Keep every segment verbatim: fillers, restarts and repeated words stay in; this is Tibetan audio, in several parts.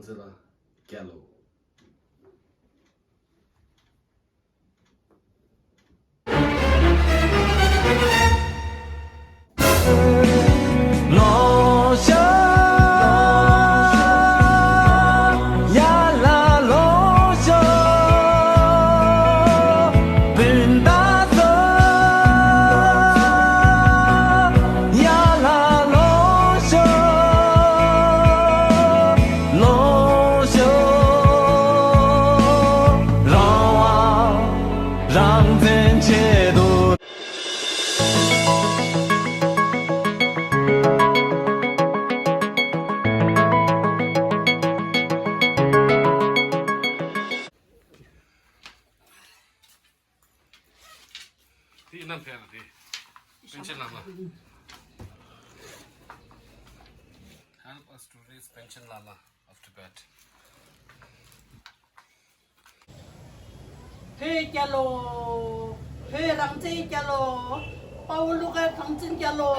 ཟེར་ལ་རྒྱལ་ལོ། དེ་ཡིན་ན་ཕན་རེད། པཎ་ཆེན་བླ་མ། Help us to raise Panchen Lala of Tibet. བོད་རྒྱལ་ལོ། བོད་རང་བཙན་རྒྱལ་ལོ། དཔའ་བོ་བློ་དགའ་གངས་ཅན་རྒྱལ་ལོ།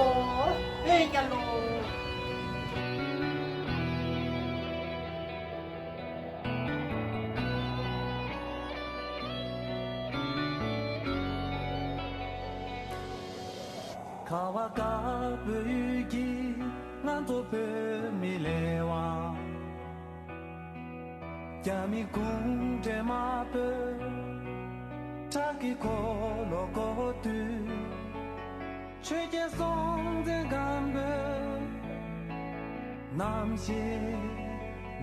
བོད་རྒྱལ་ལོ། ཁ་བ་དཀར་པོའི་ཡུལ་གྱི་ང་ཚོ་བོད་མི་ལས་དབང་། རྒྱ་མི་གུང་ཁྲན་དམར་པོས་ཁྲག་གི་འཁོར་ལོ་བསྐོར་དུས། ཆོས་རྒྱལ་སྲོང་བཙན་སྒམ་པོས་ནམ་ཞིག་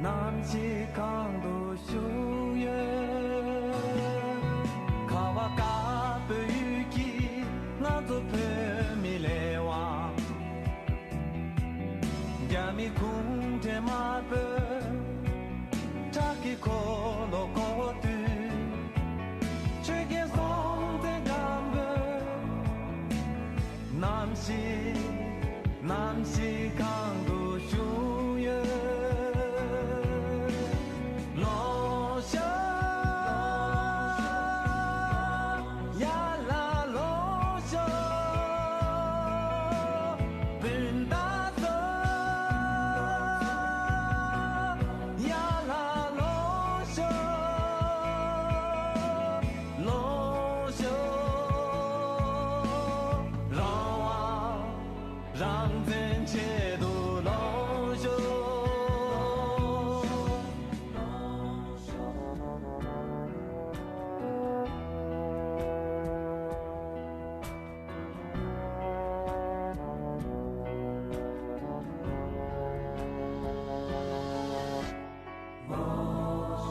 ནམ་ཞིག་གང་དུ་བཞུགས་ཡོད། ཁ་བ་དཀར་པོའི་ཡུལ་གྱི་ང་ཚོ་བོད་མི་ལས་དབང་། རྒྱ་མི་གུང་ཁྲན་དམར་པོས་ཁྲག་གི་འཁོར་ལོ་བསྐོར་དུས། ཆོས་རྒྱལ་སྲོང་བཙན་སྒམ་པོས་ནམ་ཞིག་ནམ་ཞིག་གང་དུ་བཞུགས་ཡོད། ལོངས་ཤོག་ཡར་ལ་ལོངས་ཤོག་སྤུན་ཟླ་ཚོ། ཡར་ལ་ལོངས་ཤོག་ལོངས་ཤོག་རང་དབང་རང་བཙན་ཆེད་དུ་ལོངས་ཤོག་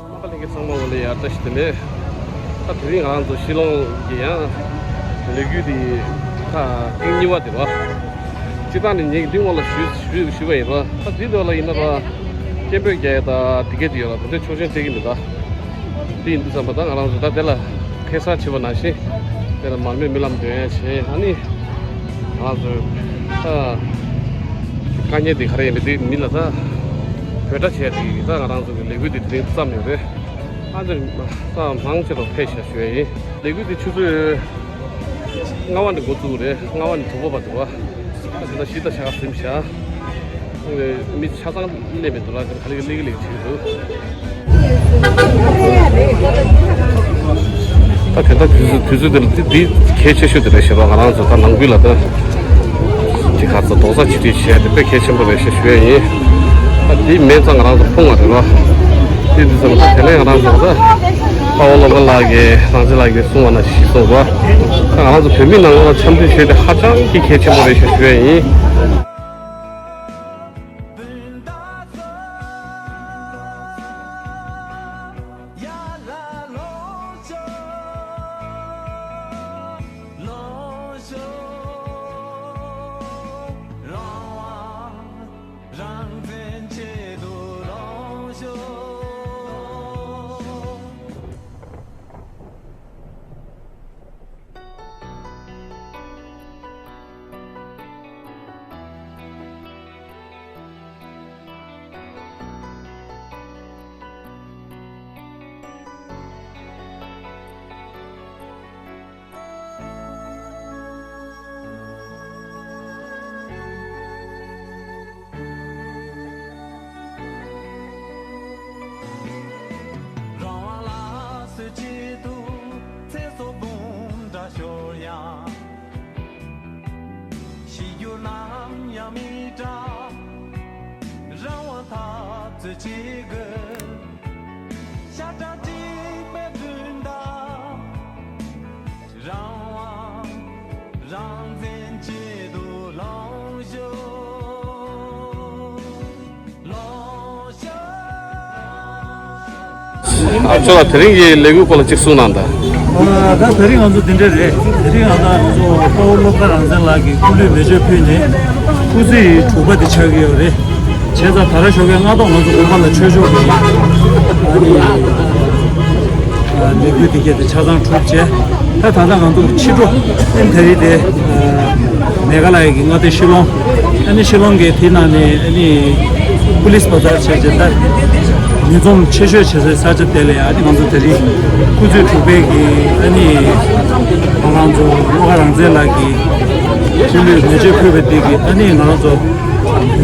རྣམ་པ་ལྷན་རྒྱས་ཚང་མ་འོ་ལེ་ཡར་བཀྲ་ཤིས་བདེ་ལེགས། ད་དེ་རིང་ང་རང་ཚོ་ཤི་ལོང་གི་ཡང་ལས་འགུལ་འདི་ད་ཐེངས་གཉིས་པ་དེ་རེད་བ། སྤྱིར་བཏང་ནས་ངེད་ཀྱི་འདི་སྔོན་ལ་ཞུས་ཞུས་ཞུས་པ་ཡིན་ར། ད་འདི་འདྲ་ལ་ཡིན་ན་ར་སྐད་འབོད་རྒྱག་ཡ་ད་དེ་གས་དེ་ཡོད་ར། ད་དེ་ཆོག་མཆན་སྤྲད་ཀྱི་མི་འདུག་དེ་ཡིན་དུས་ཙམ་པ་ད་ང་རང་ཚོ་ད་དེ་ལ་ཁེ་སང་བྱས་པ་ནང་བཞིན་དེ་ལ་མར་མེ་མི་ལམ་འདོན་ཡ་བྱས། ཨ་ནི་ང་རང་ཚོ་ད་དཀའ་ངལ་དེ་ག་རེ་ཡིན་པ་དེ་མི་ལ་ད་འབོད་སྒྲ་བྱས་ཏེ་ད་ང་རང་ཚོ་གི་ལས་འགུལ་དེ་དེ་རིང་བརྩམས་ཡོད་རེད། ཨ་ནི་ད་མང་ཆེ་རུ་ཕེབས་ཤག་ཞུ་ཡ་ཡིན། ལས་འགུལ་དེ་ཆུ་ཚོད་ལྔ་པ་ནས་འགོ་བཙུགས་རེད། ལྔ་པ་ནས་དྲུག་པ་བར་འདུག་བ། ད་དེ་ལ་གཞི་ད་ཆ་ག་ཟིན་བཞག་མི་ཆ་ཚང་སླེབས་མི་འདུག་ལ་ག་ལེ་ག་ལེ་ག་ལེ་བྱེད་ཀྱི་འདུག་ད་དེ་ད་དུས་ཚོད་དུས་ཚོད་དེ་ལ་དེ་དེ་གལ་ཆེ་ཤོས་དེ་རེད་ཤག་ང་རང་ཚོ་ད་ནང་ཁུལ་ལ་ད་དེ་ག་ཚོད་རྡོག་རྩ་གཅིག་སྒྲིལ་བྱས་དེ་དཔེ་གལ་ཆེན་པོ་རེད་ཤག་ཞུ་ཡ་ཡིན། ད་དེ་མེད་ཙང་ང་རང་ཚོ་ཕུང་བ་རེད་རོ། དེ་དུས་ཙམ་ད་དེ་ནས་ང་རང་ཚོ་ད་དཔའ་བོ་བློ་དགའ་ལགས་ཀྱིས་རང་བཙན་ལགས་ཀྱིས་གསུངས་པ་ནང་བཞིན་གསུངས་རོ། ད་ང་རང་ཚོ་བོད་མི་ནང་ལོགས་ལ་འཆམ་མཐུན་བྱས་ཏེ་ཧ་ཅང་གི་གལ་ཆེན་པོ་རེད་ཤག་ཞུ་ཡ་ཡིན། གཅིག་གི་ཤ་ཁྲག་གཅིག་པའི་སྤུན་ཟླ། རང་དབང་རང་བཙན་ཆེད་དུ་ལོངས་ཤོག་ལོངས་ཤོག་ཨ་ཅོ་ལགས། དེ་རིང་གི་ལས་འགུལ་སྐོར་ལ་གཅིག་གསུང་གནང་དང་། ཨ། ད་དེ་རིང་ང་ཚོ་འདི་འདྲ་རེད། དེ་རིང་ང་ཚོ་དཔའ་བོ་བློ་དགའ་རང་བཙན་ལགས་ཀྱི་སྐུ་ལུས་མེ་མཆོད་ཕུལ་ནས་སྐུ་ཚེ་ཡི་དྲུག་པ་དེ་ཆགས་ཀྱི་ཡོད་རེད། བྱས་ཙང་ད་ར་ཞོགས་ཀས་སྔ་ཐོག་ང་ཚོ་དགོན་པ་ལ་ཆོས་ཕྱོགས་ཀྱི་ཨ་ནི་ལས་འགུལ་དེ་གས་དེ་ཆ་ཚང་གྲུབ་བྱས། ད་ད་ལྟ་ང་ཚོ་ཕྱི་དྲོ་ཨེ་ད་རེས་དེ་མེ་གྷ་ལ་ཡ་གི་མངའ་སྡེ་ཤི་ལོང་། ཨ་ནི་ཤི་ལོང་གི་དེ་ནང་ནས་ཨ་ནི་པུ་ལིས་བ་ཛར་བྱས་བྱས། ད་མི་འཛོམས་ཆེ་ཤོས་བྱེད་སའི་ས་ཆ་དེ་ལ་ཡ་ཨ་ནི་ང་ཚོ་དེ་རིང་སྐུ་ཚེ་དྲུག་པའི་གི་ཨ་ནི་ང་རང་ཚོ་བློ་དགའ་རང་བཙན་ལགས་ཀྱི་སྐུ་ལུས་མེ་མཆོད་ཕུལ་བའི་དེ་གི་ཨ་ནི་ང་རང་ཚོ་བོད་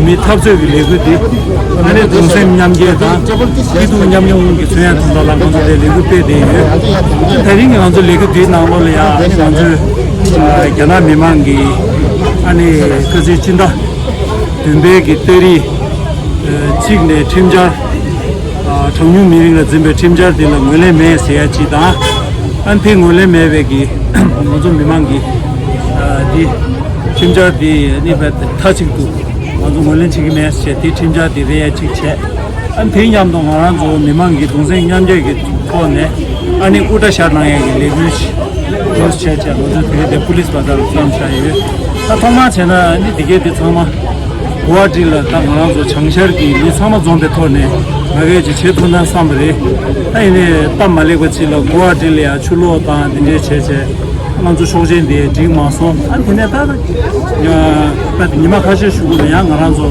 མིའི་འཐབ་རྩོད་ཀྱི་ལས་འགུལ་འདི་ཨ་ནི་གདུང་སེམས་མཉམ་སྐྱེད་དང་སྐྱིད་སྡུག་མཉམ་མྱོང་གི་མཚོན་ཡ་དོན་དག་ལ་ང་ཚོ་དེ་ལས་འགུལ་སྤེལ་བསྡད་ཡོད། དེ་རིང་གི་ང་ཚོ་ལས་འགུལ་འདིའི་ནང་ལོགས་ལ་ཡ་ཨ་ནི་ང་ཚོའི་རྒྱ་ནག་མི་མང་གི་ཨ་ནི་དཀའ་སྤྱད་སྤྱིན་ཟླ་བདུན་པའི་གི་ཏ་རིག་གཅིག་ནས་ཁྲིམས་འཆར་གྲངས་ཉུང་མི་རིགས་ལ་འཛིན་པའི་ཁྲིམས་འཆར་འདི་ལ་ངོས་ལེན་མེད་ཟེར་ཡ་གཅིག་དང་། ཨ་ནི་དེ་ངོས་ལེན་མེད་པའི་གི་ང་ཚོ་མི་མང་གི་འདི་ཁྲིམས་འཆར་འདི་ཨ་ནི་མཐའ་གཅིག་ཏུ་ང་ཚོ་ངོས་ལེན་བྱེད་ཀྱི་མེད་ཟེར་དེ་ཁྲིམས་འཆར་འདི་རེད་ཡ་གཅིག་བྱས། ཨ་ནི་དེ་མཉམ་དུ་ང་རང་ཚོ་མི་མང་གི་གདུང་སེམས་མཉམ་སྐྱེད་ཀྱི་ཐོག་ནས་ཨ་ནི་དབུ་སྐྲ་བཞར་གནང་ཡས་ཀྱི་ལས་འགུལ་ཞིག་འདུག་བྱས་བྱས་ང་ཚོ་དེ་རིང་དེ་པུ་ལིས་བ་ཛར་ལ་བརྩམས་བཞག་ཡོད། ད་ཐོག་མར་བྱས་ན་ཨ་ནི་དེ་གས་དེ་ཚང་མ་གུ་ཝ་ཧ་ཊི་ལ་ད་ང་རང་ཚོ་བྱང་ཤར་གྱི་མི་ཚང་མ་འཛོམས་པའི་ཐོག་ནས་ང་གས་ཅིག་བྱེད་ཐུབ་ན་བསམ་པ་རེད། ད་ཡིན་ནའི་སྟབས་མ་ལེགས་པ་ཅིག་ལ་གུ་ཝ་ཧ་ཊི་ལ་ཡང་ཆུ་ལོག་དང་དེ་འདྲའི་བྱས་བྱས་ང་ཚོ་ཆོག་མཆན་དེ་འགྲིག་མ་སོང་། ཨ་ནི་དེ་ནས་ད་ད་ཉི་མ་ཁ་ཤས་ཤུལ་ལ་ཡང་ང་རང་ཚོ་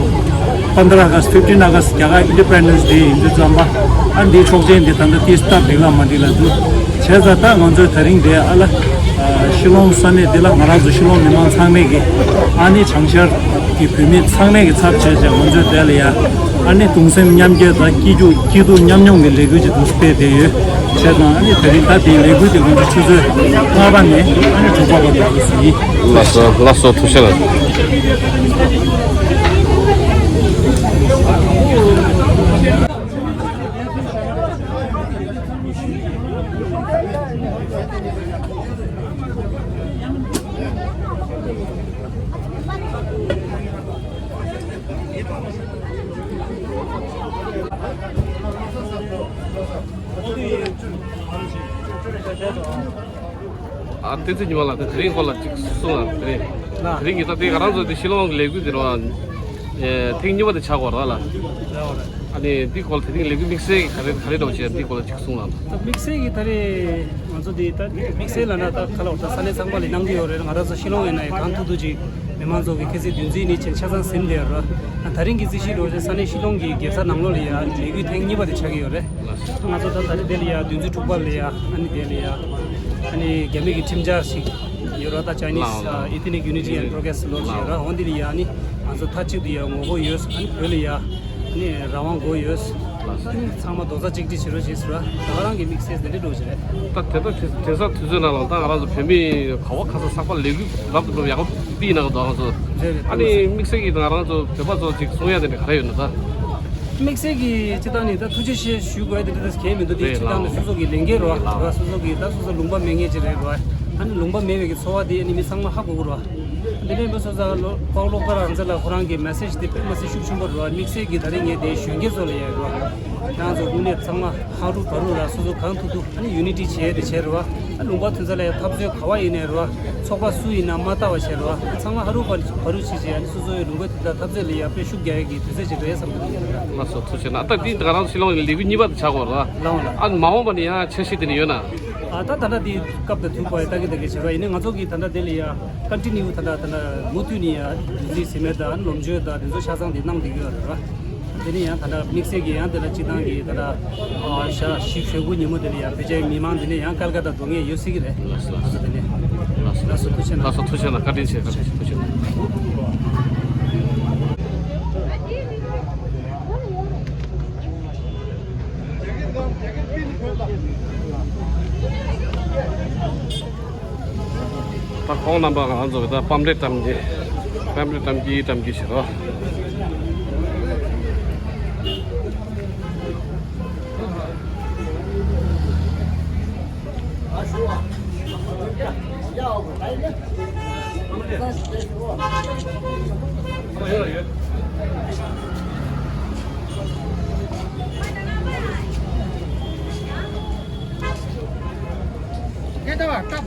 པནྡྲ་ཨ་གསྟ། ཕིཕ་ཊིན་ཨ་གསྟ། རྒྱ་གར་ཨིན་ཌི་པེན་ཌེན་སི་ཌེ་ཡིན་དུས་ཙམ་པ་ཨ་འདིའི་ཆོག་མཆན་འདི་ད་ལྟ་ཏིས་སྟབས་འགྲིག་ལ་མ་འགྲིག་ལ་འདུག་བྱས་ཙང་ད་ང་ཚོས་དེ་རིང་འདི་ཨ་ལ་ཤི་ལོང་ས་གནས་འདི་ལ་ང་རང་ཚོ་ཤི་ལོང་མི་མང་ཚང་མས་ཀྱི་ཨ་ནི་བྱང་ཤར་གྱི་བོད་མི་ཚང་མས་ཀྱི་ཚབ་བྱས་བྱས་ང་ཚོས་དེ་ལ་ཡ་ཨ་ནི་གདུང་སེམས་མཉམ་སྐྱེད་དང་སྐྱིད་སྡུག་སྐྱིད་སྡུག་མཉམ་མྱོང་གི་ལས་འགུལ་ཅིག་འདུག་སྤེལ་བསྡད་ཡོད། བྱས་ཙང་ཨ་ནི་དེ་རིང་ད་དེའི་ལས་འགུལ་དེ་ང་ཚོ་ཆུ་ཚོད་ལྔ་པ་ནས་ཨ་ནི་དྲུག་པ་བར་དུ་འདུག་ཟིན། ལགས་སོ། ལགས་སོ། ཐུགས་རྗེ་ཆེ། ཨ། བསྟན་འཛིན་ཉི་མ་ལགས། དེ་དེ་རིང་སྐོར་ལ་ཅིག་གསུང་ཨ། དེ་རིང་། ལགས། དེ་རིང་གི་ད་དེ་ང་རང་ཚོ་དེ་ཤི་ལོང་གི་ལས་འགུལ་དེ་རེད་བ། ཨེ། ཐེངས་གཉིས་པ་དེ་ཆགས་ཀྱི་ཡོད་རེད་ལགས། ལགས་རེད། ཨ་ནི་འདི་སྐོར་དེ་རིང་ལས་འགུལ་དམིགས་བསལ་ག་རེ་ག་རེ་འདྲ་བོ་བྱས། འདི་སྐོར་ལ་ཅིག་གསུང་ལགས། ད་དམིགས་བསལ་གྱི་ད་རེས་ང་ཚོ་འདི་ད་དམིགས་བསལ་ལབ་ན་ད་ག་ལབ། ད་ས་གནས་ཚང་མ་ལ་གནང་གི་ཡོད་རེད། ང་རང་ཚོ་ཤི་ལོང་ཡིན་ན་ཡང་གང་ཐུབ་ཐུབ་ཅིག་མི་མང་ཚོ་གི་ཁ་སང་བདུན་ཚིགས་ནི་ཆེན་ཆ་ཚང་ཟིན་བསྡད་ཡོད་རེད། ད་རིང་གི་རྩིས་གཞི་འདྲ་བོ་བྱས་ས་གནས་ཤི་ལོང་གི་རྒྱལ་ས་ནང་ལོགས་ལ་ཡ་ལས་འགུལ་ཐེངས་གཉིས་པ་དེ་ཆགས་ཀྱི་ཡོད་རེད། ང་ཚོ་ད་ད་རེས་དེ་ལ་ཡ་བདུན་ཚིགས་དྲུག་པ་ལ་ཡ། ཨ་ནི་དེ་ལ་ཡ། ཨ་ནི་རྒྱ་མི་གི་ཁྲིམས་འཆར་ཞིག་ཡོད་ར། ད་Chinese ལགས་ལགས། Ethnic Unity and Progress ལབ་ཞིག་ཡོད་ར། འོ་འདི་ལ་ཡ་ཨ་ནི་ང་ཚོ་མཐའ་གཅིག་ཏུ་ཡ་ངོ་རྒོལ་ཡོད། ཨ་ནི་བོད་ལ་ཡ་ཨ་ནི་རང་དབང་དགོས་ཡོད། ལགས། ཨ་ནི་ཚང་མ་རྡོག་རྩ་གཅིག་སྒྲིལ་བྱེད་རོགས་ཞེས་ཟེར་ར། ད་ག་རང་གི་དམིགས་བསལ་དེ་འདྲ་འདྲ་བོ་ཞིག་རེད། ད་དེ་ད་དེ་དེང་སང་དུས་ཚོད་ནང་ལ་ད་ང་རང་ཚོ་བོད་མི་ག་བ་ག་ས་ཚགས་པར་ལས་འགུལ་རབ་ཏུ་འགྲོ་ཡག་པོ་སྤེལ་གནང་གི་འདུག་ང་ཚོ། རེད་རེད། ཨ་ནི་དམིགས་བསལ་གྱིས་ང་རང་ཚོ་བོད་པ་ཚོ་ཅིག་གསུང་ཡ་དེ་འདྲ་ག་རེ་ཡོད་ན་ད། དམིགས་བསལ་གྱི་སྤྱིར་བཏང་ནི་ད་ཐུགས་རྗེ་ཆེ་ཞུ་དགོས་ཡ་དེ་འདྲ་ད་གང་ཡང་མི་འདུག་དེ་རེད་སྤྱིར་བཏང་ནི་ལགས། སོ་སོ་གི་ལས་འགན་རེད་བ། རེད་ལགས། སོ་སོ་གི་ད་སོ་སོ་ལུང་པ་མེད་མཁན་ཅིག་རེད་བ། ཨ་ནི་ལུང་པ་མེད་པའི་གི་ཚོར་བ་དེ་ཨ་ནི་མི་ཚང་མ་ཧ་གོ་གི་རེད་བ། དེ་ནས་མི་སོ་སོ་ལོ་ཀའོ་ལོ་ཀ་རང་ཚོ་ལ་ཁོ་རང་གི་མེ་སེ་ཇི་དེ་དཔེ་མ་སྲིད་ཤུགས་ཆེན་པོ་རེད་བ། དམིགས་བསལ་གྱི་ད་རེས་ངས་དེ་གཞོན་སྐྱེས་ཚོ་ལ་ཡ་རེད་བ། ཁྱེད་རང་ཚོ་དངོས་གནས་ཚང་མ་ཧ་རུ་བ་རུ་ར། སོ་སོ་གང་ཐུབ་ཐུབ་ཨ་ནི་ཡུ་ནི་ཊི་བྱས་ཏེ་བྱས་རེད་བ། ཨ་ལུང་པ་དེ་ཚོ་ལ་ཡང་འཐབ་རྩོད་ག་བ་ཡིན་ནའི་རེད་བ། ཚོགས་པ་སུ་ཡིན་ན་མ་ལྟ་བ་བྱས་རེད་བ། ཚང་མ་ཧ་རུ་བ་བ་རུ་བྱས་བྱས་ཨ་ནི་སོ་སོའི་ལུང་པ་དེ་དག་འཐབ་རྩོད་ལ་ཡང་དཔེ་ཤུགས་རྒྱག་ཡག་གི་དུས་ཚོད་ཅིག་རེད་བསམ་གྱི་འདུག་ཡིན་ན། ལགས་སོ། ཐུགས་རྗེ་ཆེ་གནང་། ད་འདི་ང་རང་ཤི་ལོང་ལས་འགུལ་གཉིས་པ་དེ་ཆགས་ཀྱི་ཡོད་རེད་བ། ལགས་འོང་ལགས། ཨ་ནི་མ་འོངས་པ་ནས་ཡང་འཆར་གཞི་དེ་འདྲ་ཡོད་ན། ཨ་ད་ད་ལྟ་འདི་སྐབས་དང་མཐུན་པ་ཡང་ལྟ་གི་ལྟ་གི་བྱས་རེད་བ། ཡིན་ནའི་ང་ཚོ་གིས་ད་ལྟ་དེ་ལ་ཡང་ཀོན་ཊི་ནིའུ་ད་ལྟ་ད་ལྟ་མུ་མཐུད་ནས་ཡང་བདུན་ཚིགས་ཟིན་མེད་དང་ལོ་མཇུག་དང་དེ་ཚོ་ཆ་ཚང་དེ་གནང་བསྡད་ཀྱི་ཡོད་རེད་བ། དེ་ནས་ཡང་ད་ལྟ་དམིགས་བསལ་གྱི་ཡང་དེ་ལ་སྤྱི་བཏང་གི་ད་ལྟ་ཨ་ཞག་བཞི་ཞེ་དགུ་ཉིན་མོ་དེ་ལ་ཡང་བོད་རྒྱའི་མི་མང་དེ་ནས་ཡང་ཀལ་ཀ་ཏ་འགྲོ་མཁན་ཡོད་སྲིད་ཀྱི་རེད། ལགས་སོ། ལགས་སོ། དེ་ནས། ལགས་སོ། ལགས་སོ། ཐུགས་རྗེ་གནང་། བཀའ་དྲིན་ཆེ། བཀའ་དྲིན་ཆེ། ཐུགས་རྗེ་གནང་། ད་ཁོང་རྣམ་པ་ང་ཚོ་གི་ད་པམ་རེ་བཀྲམ་གྱི། པམ་རེ་བཀྲམ་གྱི་བཀྲམ་གྱི་ཞེས་རོ། རྩྭ་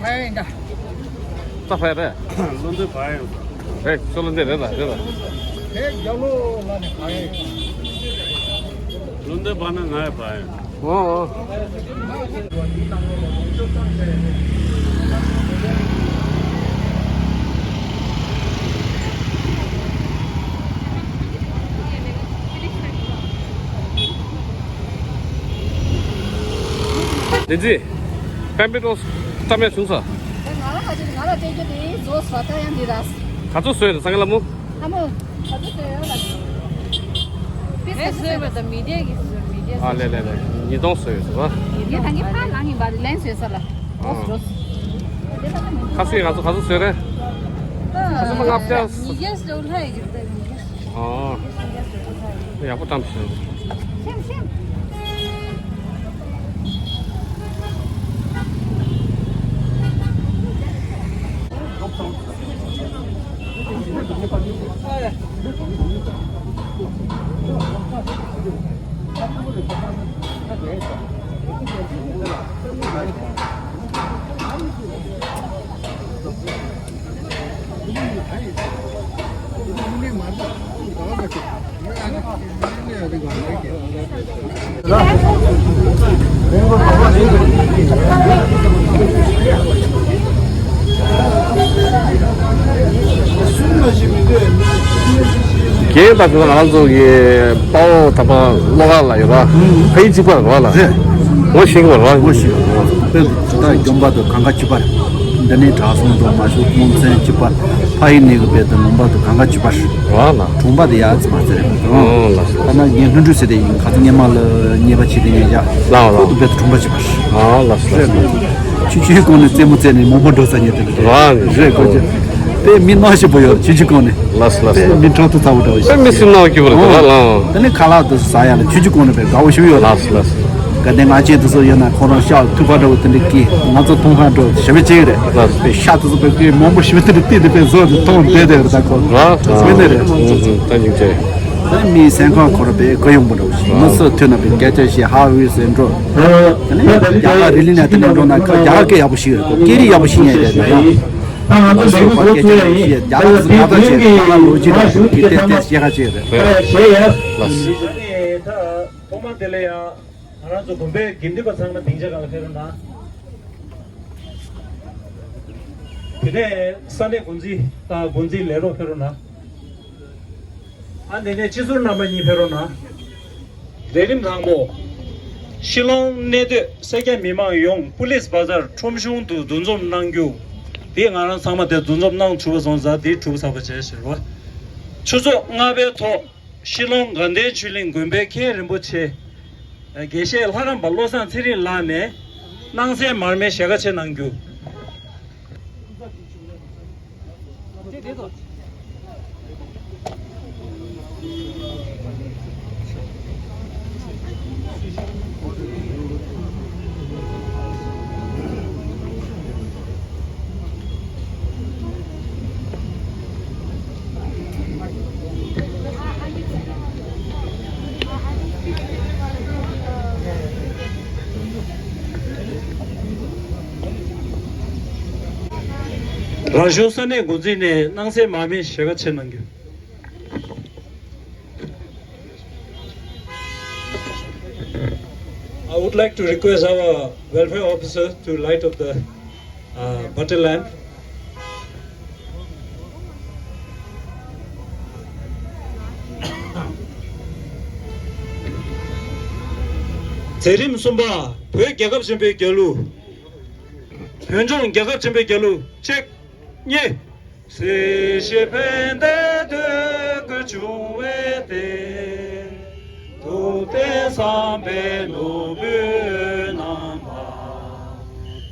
ཕ་ཡ་རེད། བློ་འདོད་བ་ཡོད། རེད། ཁྱོད་བློ་འདོད་རེད་ལ་རེད་ལ། དེ་རྒྱ་ལོ་ལ་ནས་བ་ཡོད། བློ་འདོད་བ་ན་ང་ཡི་བ་ཡོད། ཨོ་ཨོ། ལེན་ཙི། པན་པེ་ཏོ་སྐྲ་མེད་བྱུང་ས། ང་ལ་ཁ་ཅིག་ང་ལ་སྤྲད་རྒྱུ་དེ་བཟོ་སོ་ད་ཡང་འདི་ར། ག་ཚོད་བཟོས་རེད་སང་ག་ལ་མོ། ལྷ་མོ། ག་ཚོད་བཟོས་ཡོད་ལ། ངས་བཟོས་པ་དང་མི་སྡེ་གིས་བཟོས་མི་སྡེ། ཨ་ལེ་ལེ་ལེ། ཉིས་སྟོང་བཟོས་ཡོད་ཟེར་བ། ངས་ད་ངས་ཕར་ལངས་ཡིན་པ་ལན་བཟོས་ས་ལ། ཨོ་སི་རོ་སི། ཁ་སང་ང་ཚོ་ག་ཚོད་བཟོས་རེད། ཁ་སང་མ་ལྔ་བརྒྱ། ཉིས་བརྒྱ་བཟོས་ལྷ་ཡི་གི་ད་ཉིས་བརྒྱ། ཨོ། ཡག་པོ་བཀྲམ་ཤག་ཤེམ་ཤེམ། རྒན་ད་ང་རང་ཚོ་གི་དཔའ་བོ་དམ་པ་བློ་དཀར་ལ་ཡོད་ར། ཕ་ཡུལ་གཅིག་པ་རེད་བ་ལ། རེད། ངོ་ཤེས་ཀྱི་མ་རེད་བ། ངོ་ཤེས་པ་རེད། དཔེ་ད་ལྟ་འཇོམས་པ་དང་གང་ག་གཅིག་པ་རེད། འདི་ནས་དྲག་སོང་དང་མ་ཤོག་ཀོང་ཚན་གཅིག་པ། ཕ་ཡུལ་ནས་གི་དཔེ་དང་ལུང་པ་དང་གང་ག་གཅིག་པ་རེད། རེད་བ་ལ། གྲོང་པ་དེ་ཡ་ཙི་མ་ཙི་རེད། ཨོ་ལ། ད་ན་ངས་ལྷུན་གྲུ་ཟེར་དེ་ཡིན། ཁ་ཚ་ངས་མ་ལ་ཉེས་པ་བྱེད་དེ་ངས་ཡ། ལ་ལ། ཁོ་དུ་དཔེ་དང་གྲོང་པ་གཅིག་པ་རེད། ཨོ་ལ་ལ། ཆུ་ཆུའི་གོང་ནས་རྩེད་མོ་རྩེ་ནས་མང་པོ་འགྲོ་ས་ཉེ་དེ་རེད། རེད་གོ་ཅི། དཔེ་མི་སྣང་ཞིག་པོ་ཡོད། ཆུ་ཆུའི་གོང་ནས། ལགས་སོ་ལགས་སོ། དཔེ་མི་ཁྲག་ཏུ་ཚ་བོ་འདྲ་བོ་ཞིག་དཔེ་མི་སེམས་ནང་སྐྱིད་པོ་རེད་ད་ལ། དེ་ནས་ཁ་ལག་དུ་ཟ་ཡ་ལ་ཆུ་ཆུ་གོང་ནས་དཔེ་དགའ་བོ་ཞིག་ཡོད། ལགས་སོ་ལགས་སོ། ག་ནས་ང་ཅན་དུ་སོ་ཡོད་ན་ཁོ་རང་ཤག་ཐུག་པ་འདྲ་བོ་དེ་འདྲ་སྐྱིད། ང་ཚོ་མཐོང་ཁ་འདྲ་བོ་ཞབས་པད་ཅིག་རེད། ལགས་སོ། དཔེ་ཤག་དུ་སོ་དཔེ་དཔེ་མང་པོ་ཞིག་དེ་འདྲ་བལྟས་དེ་དཔེ་བཟོ་དེ་མཐོང་བསྡད་དེ་རེད་ད་ཁོ། ལགས་སོ། མི་ནི་རེད། ད་ཡིན་ཅེ། དེ་མི་སེམས་ཁམས་ཁོ་ར་དཔེ་གུ་ཡོང་པོ་འདྲ་བོ་ཞིག་མི་སུ་ཐུག་ན་དཔེ་སྐད་ཆ་བཤད་ཧ་ཝི་ཟེར་འགྲོ། དེ་ནས་རྒྱ་གར་རི་ལི་ན་དེ་ནས་འགྲོ་ན་ཁ་རྒྱ་གར་སྐད་ཡག་པོ་ཞིག་རེད། སྐད་རིགས་ཡག་པོ་ཞིག་ཉན་རེད་ད་ཡང་། ང་ཚོ་བར་སྐད་ཆ་ཡག་པོ་ཞིག་རྒྱ་ནག་ཚོ་ད་ལྟ་བྱས་རྒྱ་གར་ལོ་རྒྱུས་དང་དེ་ལྟས་ལྟས་བཤད་ཁ་བྱས་རེད། ལགས་སོ། ཐོག་མ་དེ་ལས་ཡང་ང་རང་ཚོ་དགོན་པའི་དགེ་འདུན་པ་ཚང་མ་སྡིངས་ཆ་སྒང་ལ་ཕེབས་རོགས་གནང་། དེ་ནས་ས་གནས་འགོ་འཛིན་དང་འགོ་འཛིན་ལས་རོགས་ཕེབས་རོགས་གནང་། ཨ་ནི་ནས་སྤྱི་ཟུར་རྣམ་པ་གཉིས་ཕེབས་རོགས་གནང་། ལས་རིམ་དང་པོ། ཤི་ལོང་གནས་སྡོད་སེར་སྐྱ་མི་མང་ཡོངས་པུ་ལིས་བ་ཛར་ཁྲོམ་གཞུང་དུ་འདུ་འཛོམས་གནང་རྒྱུ། དེ་ང་རང་ཚང་མ་དེ་འདུ་འཛོམས་གནང་གྲུབ་པ་སོང་ཙང་དེ་གྲུབ་པ་ཚར་བ་བྱས་ཕྱིར་རོ། ཆུ་ཚོད་ལྔ་པའི་ཐོག་ཤི་ལོང་དགའ་ལྡན་ཆོས་གླིང་དགོན་པའི་མཁན་རིན་པོ་ཆེ། དགེ་བཤེས་ལྷ་རམས་པ་བློ་བཟང་ཚེ་རིང་ལགས་ནས་སྣང་གསལ་མར་མེ་ཞལ་ཁ་ཕྱེ་གནང་རྒྱུ། རང་གཞུང་ས་གནས་འགོ་འཛིན་ནས་སྣང་གསལ་མར་མེ་ཞལ་ཁ་ཕྱེ་གནང་རྒྱུ། I would like to request our welfare officer to light up the uh, butter lamp. མཛད་རིམ་གསུམ་པ། བོད་རྒྱལ་ཁབ་ཆེན་པོའི་རྒྱལ་གླུ། བོད་ལྗོངས་རྒྱལ་ཁབ་ཆེན་པོའི་རྒྱལ་གླུ། གཅིག་གཉིས། སྲིད་ཞིའི་ཕན་བདེ་འདོད་དགུ་འབྱུང་བའི་གཏེར། ཐུབ་བསྟན་བསམ་པའི་ནོར་བུའི་རྣམ་པ།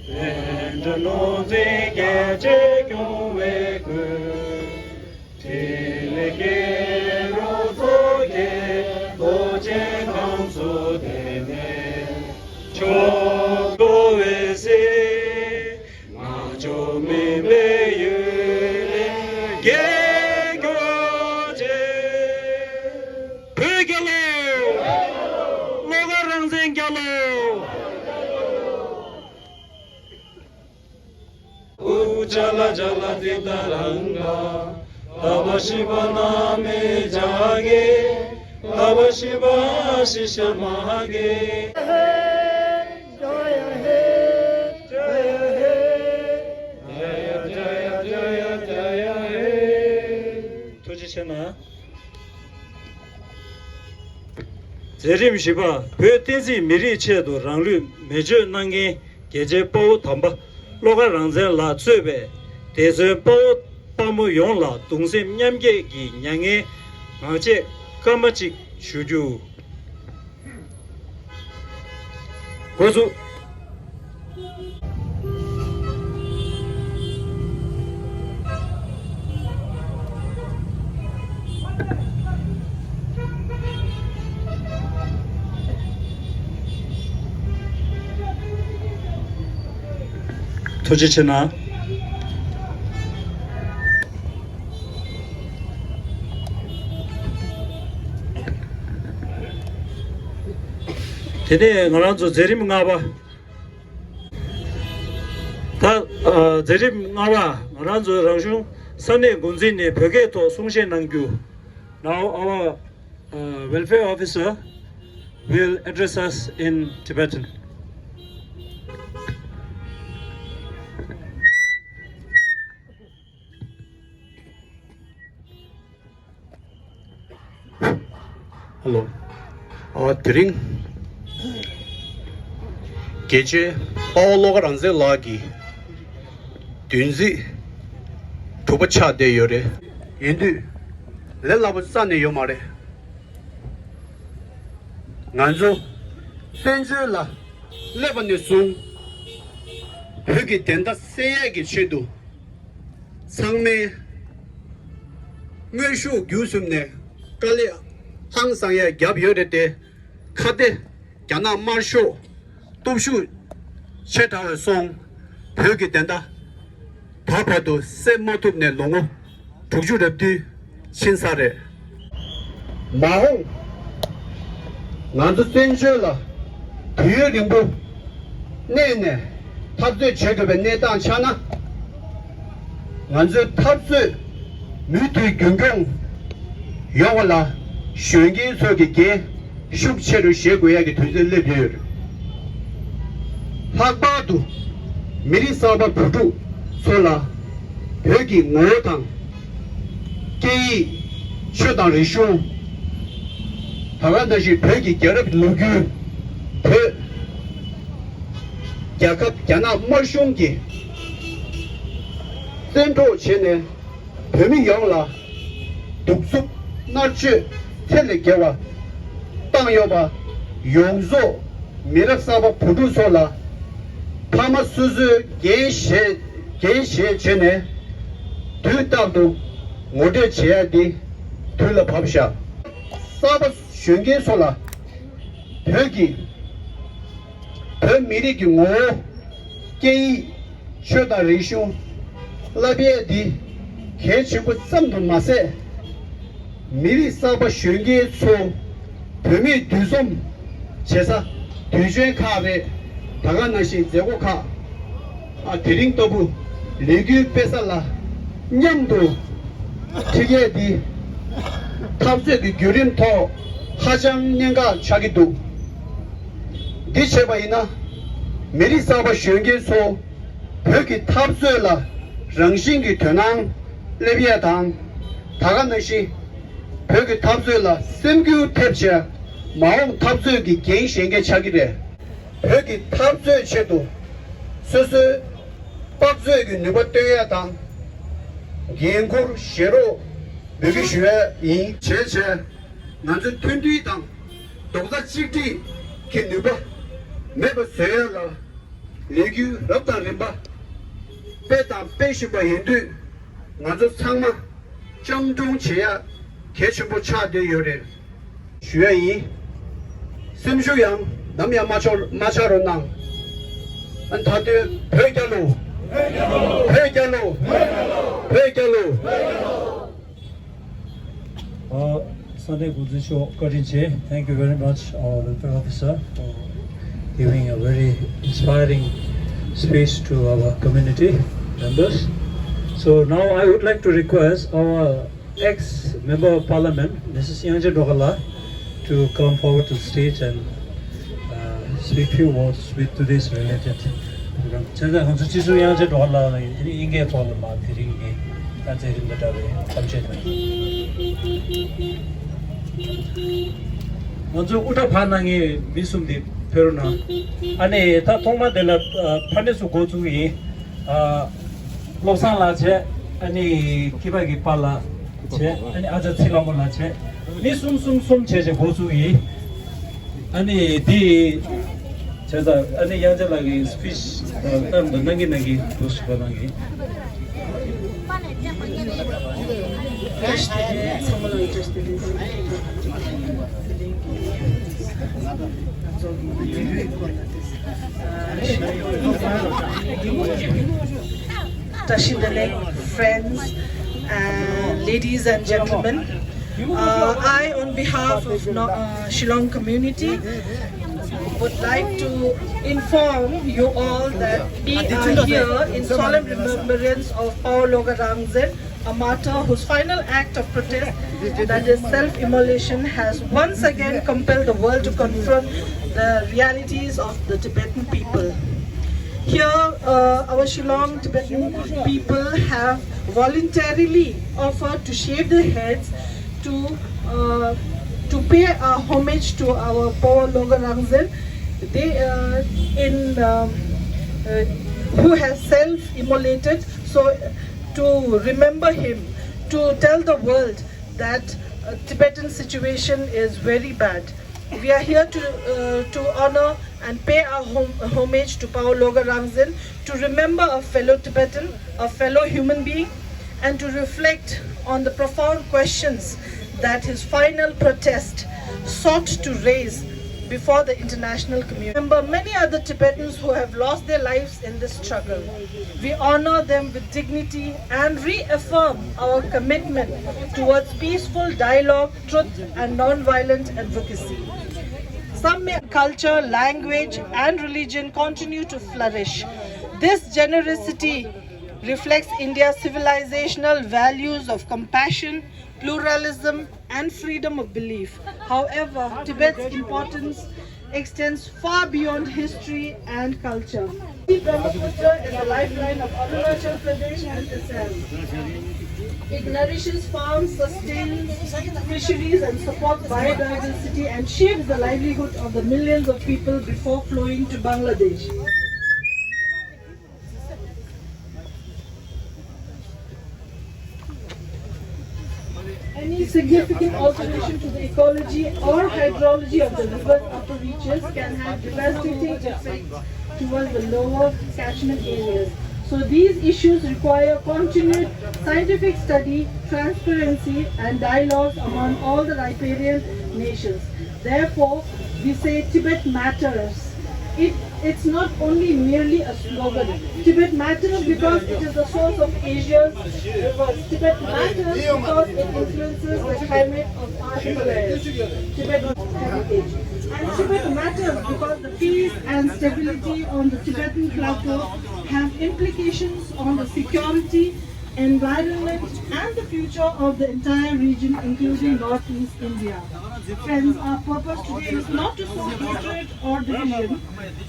བསྟན་འགྲོ་ནོར་འཛིན་རྒྱལ་བྱེད་སྐྱོང་བའི་སྐུ། ཕྲིན་ལས་ཀྱི་རོ་མཚོ་རྒྱས། རྡོ་རྗེ་ཁམས་གསུམ་བདེ་གནས་མཆོག་འགྲོ་བའི་གཟིས། ང་བཅོལ་མིན་པའི་ རྒྱལ་ལོ། ཨུ་ཅ་ལ་ཅ་ལ་ཏི་ཏ་རང་ག་ཏ་བ་ཤི་བ་ན་མེ་ཇ་གེ། ཏ་བ་ཤི་བ་ཤི་ཤ་མ་གེ། ཐུགས་རྗེ་ཆེ་གནང་། མཛད་རིམ་བཞི་པ། བོད་བསྟན་སྲིད་མི་རིགས་ཆེད་དུ་རང་ལུས་མེ་མཆོད་གནང་མཁན་རྒྱལ་གཅེས་དཔའ་བོ་དམ་པ་བློ་དགའ་རང་བཙན་ལགས་གཙོས་པའི་འདས་གསོན་དཔའ་བོ་དཔའ་མོ་ཡོངས་ལ་གདུང་སེམས་མཉམ་སྐྱེད་ཀྱི་མྱ་ངན་ངག་བཅད་སྐར་མ་གཅིག་ཞུ་རྒྱུ། འགོ་ཚུགས། ཐུགས་རྗེ་ཆེ་གནང་། དེ་ནས་ང་རང་ཚོ་མཛད་རིམ་ལྔ་པ། ད་ཨ་མཛད་རིམ་ལྔ་པ་ང་རང་ཚོའི་རང་གཞུང་ས་གནས་འགོ་འཛིན་ནས་བོད་སྐད་ཐོག་གསུང་བཤད་གནང་རྒྱུ། Now our uh, welfare officer will address us in Tibetan. ཧེ་ལོ། ཨ་དེ་རིང་རྒྱལ་གཅེས་དཔའ་བོ་བློ་དགའ་རང་བཙན་ལགས་ཀྱི་བདུན་ཚིགས་དྲུག་པ་ཆགས་བསྡད་ཡོད་རེད། ཡིན་དུས་ལས་སླ་པོ་རྩ་ནས་ཡོད་མ་རེད། ང་ཚོ་བཙན་བྱོལ་ལ་སླེབས་པ་ནས་བཟུང་བོད་ཀྱི་བདེན་མཐའ་གསལ་ཡས་ཀྱི་ཆེད་དུ། ཚང་མས་དངོས་ཤུགས་བརྒྱུད་གསུམ་ནས་དཀའ་ལས་ཧང་སང་ཡ་བརྒྱབ་ཡོད་རེད་དེ། ཁ་གཏད་རྒྱ་ནག་དམར་ཤོག་སྟོབས་ཤུགས་ཆེ་དྲགས་སོང་། བོད་ཀྱི་བདེན་མཐའ་ད་བར་དུ་སེལ་མ་ཐུབ་ནས་ལོ་ངོ་དྲུག་ཅུ་རེ་བདུན་ཕྱིན་ཚར་རེད། མ་འོངས་ང་ཚོ་བཙན་བྱོལ་ལ་དུས་ཡུན་རིང་པོ་གནས་ནས་འཐབ་རྩོད་བྱེད་དགོས་པའི་གནས་སྟངས་ཆགས་ན། ང་ཚོའི་འཐབ་རྩོད་མུ་མཐུད་རྒྱུན་འཁྱོངས་ཡོང་བ་ལ་གཞོན་སྐྱེས་ཚོ་གི་འགན་ཤུགས་ཆེ་རུ་བཞེས་དགོས་ཡ་གི་དུས་ཚོད་སླེབས་ཡོད། ལྷག་པར་དུ་མི་རིགས་གསར་པ་བུ་ཕྲུག་ཚོ་ལ་བོད་ཀྱི་ངོ་བོ་དང་། སྐད་ཡིག་ཆོས་དང་རིག་གཞུང་། ད་ག་ནང་བཞིན་བོད་ཀྱི་རྒྱལ་རབས་ལོ་རྒྱུས། བོད་རྒྱལ་ཁབ་རྒྱ་ནག་དམར་གཞུང་གིས་བཙན་འཕྲོག་བྱས་ནས་བོད་མི་ཡོངས་ལ་གདུག་རྩུབ་མནར་གཅོད་ཐེ་ལ་རྒྱལ་བ་བཏང་ཡོད་པ་ཡོངས་རྫོགས་མི་རབས་གསར་པ་བུ་ཕྲུག་ཚོ་ལ་ཕ་མ་སོ་སོའི་འགན་བཞེས་འགན་བཞེས་བྱས་ནས་དུས་རྟག་ཏུ་ངོ་སྤྲོད་བྱེད་ཡ་འདི་དུས་ལ་བབ་བཞག་གསར་པ་གཞོན་སྐྱེས་ཚོ་ལ་བོད་ཀྱི་བོད་མི་རིགས་ཀྱི་ངོ་བོ། སྐད་ཡིག་ཆོས་དང་རིག་གཞུང་བསླབ་ཡས་འདི་གལ་ཆེན་པོ་ཙམ་དུ་མ་ཟད། མི་རིགས་གསར་པ་གཞོན་སྐྱེས་ཚོ་བོད་མིའི་འདུ་འཛོམས་བྱེད་ས་དུས་ཆེན་ཁག་རེད། ད་ག་ནང་བཞིན་མཛད་སྒོ་ཁག་ཨ་དེ་རིང་ལྟ་བུ་ལས་འགུལ་སྤེལ་ས་ལ་མཉམ་དུ་ཁྲིད་ཡས་འདི་འཐབ་རྩོད་ཀྱི་བརྒྱུད་རིམ་ཐོག་ཧ་ཅང་གནད་འགག་ཆགས་ཀྱི་འདུག་འདི་བྱས་པ་ཡིན་ན་མི་རིགས་གསར་པ་གཞོན་སྐྱེས་ཚོ་བོད་ཀྱི་འཐབ་རྩོད་ལ་རང་བཞིན་གྱི་དོ་སྣང་སླེབས་ཡས་དང་། ད་ག་ནང་བཞིན་བོད་ཀྱི་འཐབ་རྩོད་ལ་སེམས་འགུལ་ཐེབས་བྱས་མ་འོངས་འཐབ་རྩོད་ཀྱི་འགན་བཞེས་མཁན་ཆགས་ཀྱི་རེད། བོད་ཀྱི་འཐབ་རྩོད་ཆེད་དུ་སོ་སོའི་དཔག་ཚོད་ཀྱི་ནུས་པ་བཏོན་ཡས་དང་། འགན་འཁུར་བཞེས་རོགས་འབོད་སྐུལ་ཞུ་ཡས་ཡིན། བྱས་བྱས་ང་ཚོའི་མཐུན་སྒྲིལ་དང་རྡོག་རྩ་གཅིག་སྒྲིལ་གྱི་ནུས་པ་མེད་པ་བཟོ་ཡས་ལ་ལས་འགུལ་རབ་དང་རིམ་པ་སྤེལ་དང་སྤེལ་བཞིན་པ་ཡིན་དུས། ང་ཚོ་ཚང་མ་སྤྱང་གྲུང་བྱེད་ཡ་གལ་ཆེན་པོ་ཆགས་བསྡད་ཡོད་རེད། ཞུ་ཡ་ཡིན། སེམས་ཤུགས་ཡང་ནམ་ཡང་མ་ཆག་མ་ཆག་རོགས་གནང་། ཨ་ད་དུང་བོད་རྒྱལ་ལོ། བོད་རྒྱལ་ལོ། བོད་རྒྱལ་ལོ། ཨ་ས་གནས་འགོ་འཛིན་མཆོག་བཀའ་དྲིན་ཆེ། Thank you very much, our welfare officer, for giving a very inspiring speech to our community members. So now I would like to request our ex-Member of Parliament, Missus Yangche Dokala, to come forward to the stage and uh, speak few words with today's related program. བྱས་ཙང་ང་ཚོ་སྤྱི་ཟུར་དབྱངས་ཅན་སྒྲོལ་དཀར་ལགས་ལ་ཡིན་ཨ་ནི་དབྱིན་སྐད་ཐོག་ལ་མ་དེ་རིང་གི་ད་མཛད་རིམ་དང་འདྲ་བའི་གཏམ་བཤད་གནང་ཡོད། ང་ཚོའི་དབུ་སྐྲ་འཕར་གནང་མཁན་མི་གསུམ་དེ་ཕེབས་རོགས་གནང་། ཨ་ནི་ད་ཐོག་མ་དེ་ལ་ཨ་ཕར་ནས་ཚུར་འགོ་བཙུགས་ཀྱི་ཡིན། ཨ་བློ་བཟང་ལགས་བྱས། ཨ་ནི་སྐྱིད་པ་གི་པཱ་ལགས་བྱས། ཨ་ནི་ཨ་ཅག་ཚེ་ལྷ་མོ་ལགས་བྱས། མི་གསུམ་གསུམ་གསུམ་བྱས་བྱས་འགོ་བཙུགས་ཀྱི་ཡིན། ཨ་ནི་དེ་བྱས་ཙང་ཨ་ནི་དབྱངས་ཅན་ལགས་ཀྱི་སི་པི་ཆི་གཏམ་དང་གནང་གི་གནང་གི་འདུག་ཞུ་བ་གནང་གི། བཀྲ་ཤིས་བདེ་ལེགས, friends and ladies and gentlemen. Uh, I, on behalf of No- uh, Shillong community, would like to inform you all that we are here in solemn remembrance of Pawo Loga Rangzen, a martyr whose final act of protest, that is self-immolation, has once again compelled the world to confront the realities of the Tibetan people. Here, uh, our Shillong Tibetan people have voluntarily offered to shave their heads to uh, to pay a homage to our Pawo Loga Rangzen. They uh, in um, uh, who has self-immolated. So to remember him, to tell the world that uh, Tibetan situation is very bad. We are here to uh, to honor and pay our hom- homage to Pawo Loga Rangzen, to remember a fellow Tibetan, a fellow human being, and to reflect on the profound questions that his final protest sought to raise before the international community. Remember many other Tibetans who have lost their lives in this struggle. We honor them with dignity and reaffirm our commitment towards peaceful dialogue, truth, and non-violent advocacy. Some may culture, language, and religion continue to flourish. This generosity reflects India's civilizational values of compassion, pluralism, and freedom of belief. However, Tibet's importance extends far beyond history and culture. The Brahmaputra is the lifeline of Arunachal Pradesh and Assam. It nourishes farms, sustains fisheries, and supports biodiversity and shapes the livelihood of the millions of people before flowing to Bangladesh. Any significant alteration to the ecology or hydrology of the river's upper reaches can have devastating effects towards the lower catchment areas. So these issues require continued scientific study, transparency, and dialogues among all the riparian nations. Therefore, we say Tibet matters. It, it's not only merely a slogan. Tibet matters because it is the source of Asia's rivers. Tibet matters because it influences the climate of our Himalayas. Tibet heritage. And Tibet matters because the peace and stability on the Tibetan plateau have implications on the security, environment, and the future of the entire region, including Northeast India. Friends, our purpose today is not to sow hatred or division.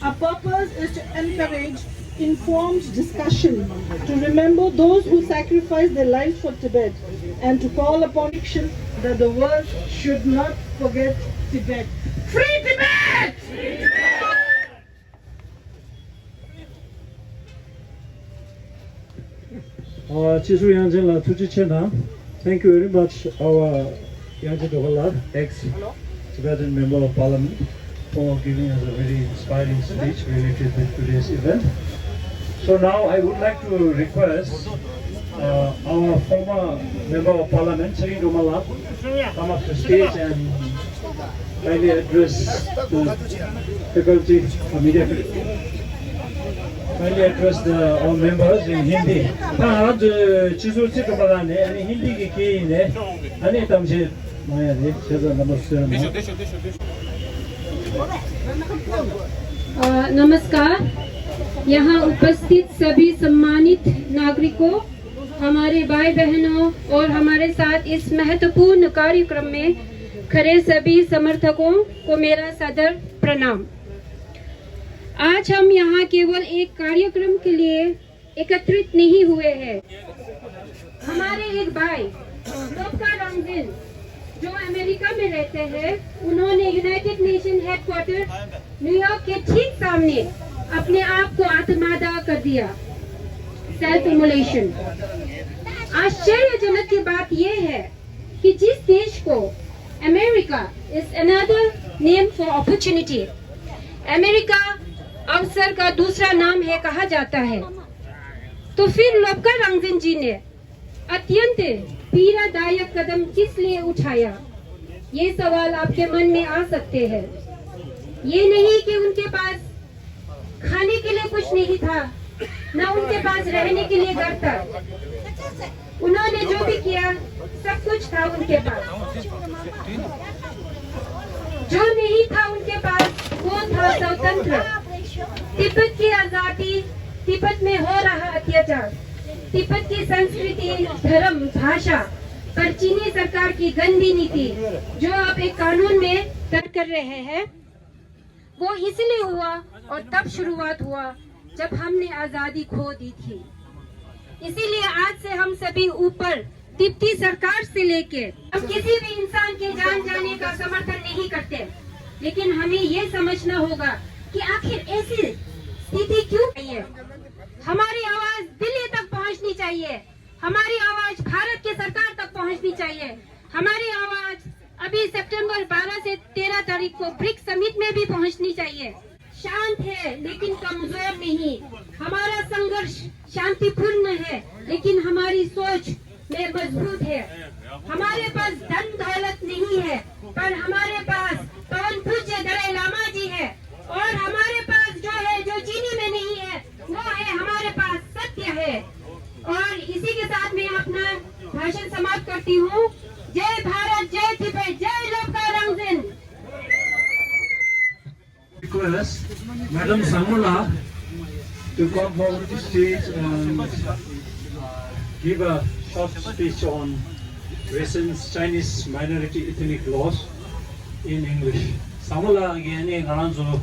Our purpose is to encourage informed discussion, to remember those who sacrificed their lives for Tibet, and to call upon action that the world should not forget Tibet. Free Tibet! ཨ། སྤྱི་ཟུར་དབྱངས་ཅན་ལགས་ཐུགས་རྗེ་ཆེ་གནང་། Thank you very much, our དབྱངས་ཅན་སྒྲོལ་དཀར་ལགས, ex Tibetan Member of Parliament, for giving us a very inspiring speech related with today's event. So now I would like to request uh, our former Member of Parliament, Tsering Droma Hlabangma, come up to stage and kindly address the faculty, uh, media faculty. Kindly address the all members in Hindi. ད་ང་རང་ཚོའི་སྤྱི་ཟུར་ཚེ་རིང་པ་ལགས་ནས་ཨ་ནི་ཧིན་དི་གི་སྐད་ཡིག་ནས་ཨ་ནི་གཏམ་བཤད་གནང་ཡ་རེད། བྱས་ཙང་རྣམ་པ་ཚོས་ན། अ, नमस्कार। यहाँ उपस्थित सभी सम्मानित नागरिकों, हमारे भाई बहनों और हमारे साथ इस महत्वपूर्ण कार्यक्रम में खड़े सभी समर्थकों को मेरा सादर प्रणाम। आज हम यहाँ केवल एक कार्यक्रम के लिए एकत्रित नहीं हुए हैं। हमारे एक भाई लोपका रंगजिन जो अमेरिका में रहते हैं, उन्होंने यूनाइटेड नेशन हेडक्वार्टर न्यूयॉर्क के ठीक सामने अपने आप को आत्मादाह कर दिया, सेल्फ इमोलेशन। आश्चर्यजनक की बात यह है कि जिस देश को America is another name for opportunity, America अवसर का दूसरा नाम है कहा जाता है, तो फिर लोपका रंगजिन जी ने अत्यंत पीड़ादायक कदम किस लिए उठाया, ये सवाल आपके मन में आ सकते हैं। ये नहीं कि उनके पास खाने के लिए कुछ नहीं था, ना उनके पास रहने के लिए घर था। उन्होंने जो भी किया, सब कुछ था उनके पास। जो नहीं था उनके पास, वो था स्वतंत्र। तिब्बत की आजादी, तिब्बत में हो रहा अत्याचार, तिब्बत की संस्कृति, धर्म, भाषा पर चीनी सरकार की गंदी नीति, जो आप एक कानून में दर्ज कर रहे हैं, वो इसलिए हुआ और तब शुरुआत हुआ जब हमने आजादी खो दी थी। इसीलिए आज से हम सभी ऊपर तिब्बती सरकार से लेके हम किसी भी इंसान के जान जाने का समर्थन नहीं करते, लेकिन हमें ये समझना होगा कि आखिर ऐसी स्थिति क्यों आई है। हमारी आवाज दिल्ली तक पहुंचनी चाहिए, हमारी आवाज भारत की सरकार तक पहुंचनी चाहिए, हमारी आवाज अभी सितंबर बारह से तेरह तारीख को ब्रिक्स समिट में भी पहुंचनी चाहिए। शांत है लेकिन कमजोर नहीं। हमारा संघर्ष शांतिपूर्ण है लेकिन हमारी सोच में मजबूत है। हमारे पास धन दौलत नहीं है, पर हमारे पास परम पूज्य दलाई लामा जी है। और हमारे पास जो है, जो चीनी में नहीं है, वो है, हमारे पास सत्य है। और इसी के साथ मैं अपना भाषण समाप्त करती हूँ। जय भारत, जय तिब्बत, जय लोपका रंगजिन। Request Madam Sangmula to come forward to stage and uh, give a short speech on recent Chinese minority ethnic laws in English. Sangmula གིས་ནི་ང་རང་ཚོ་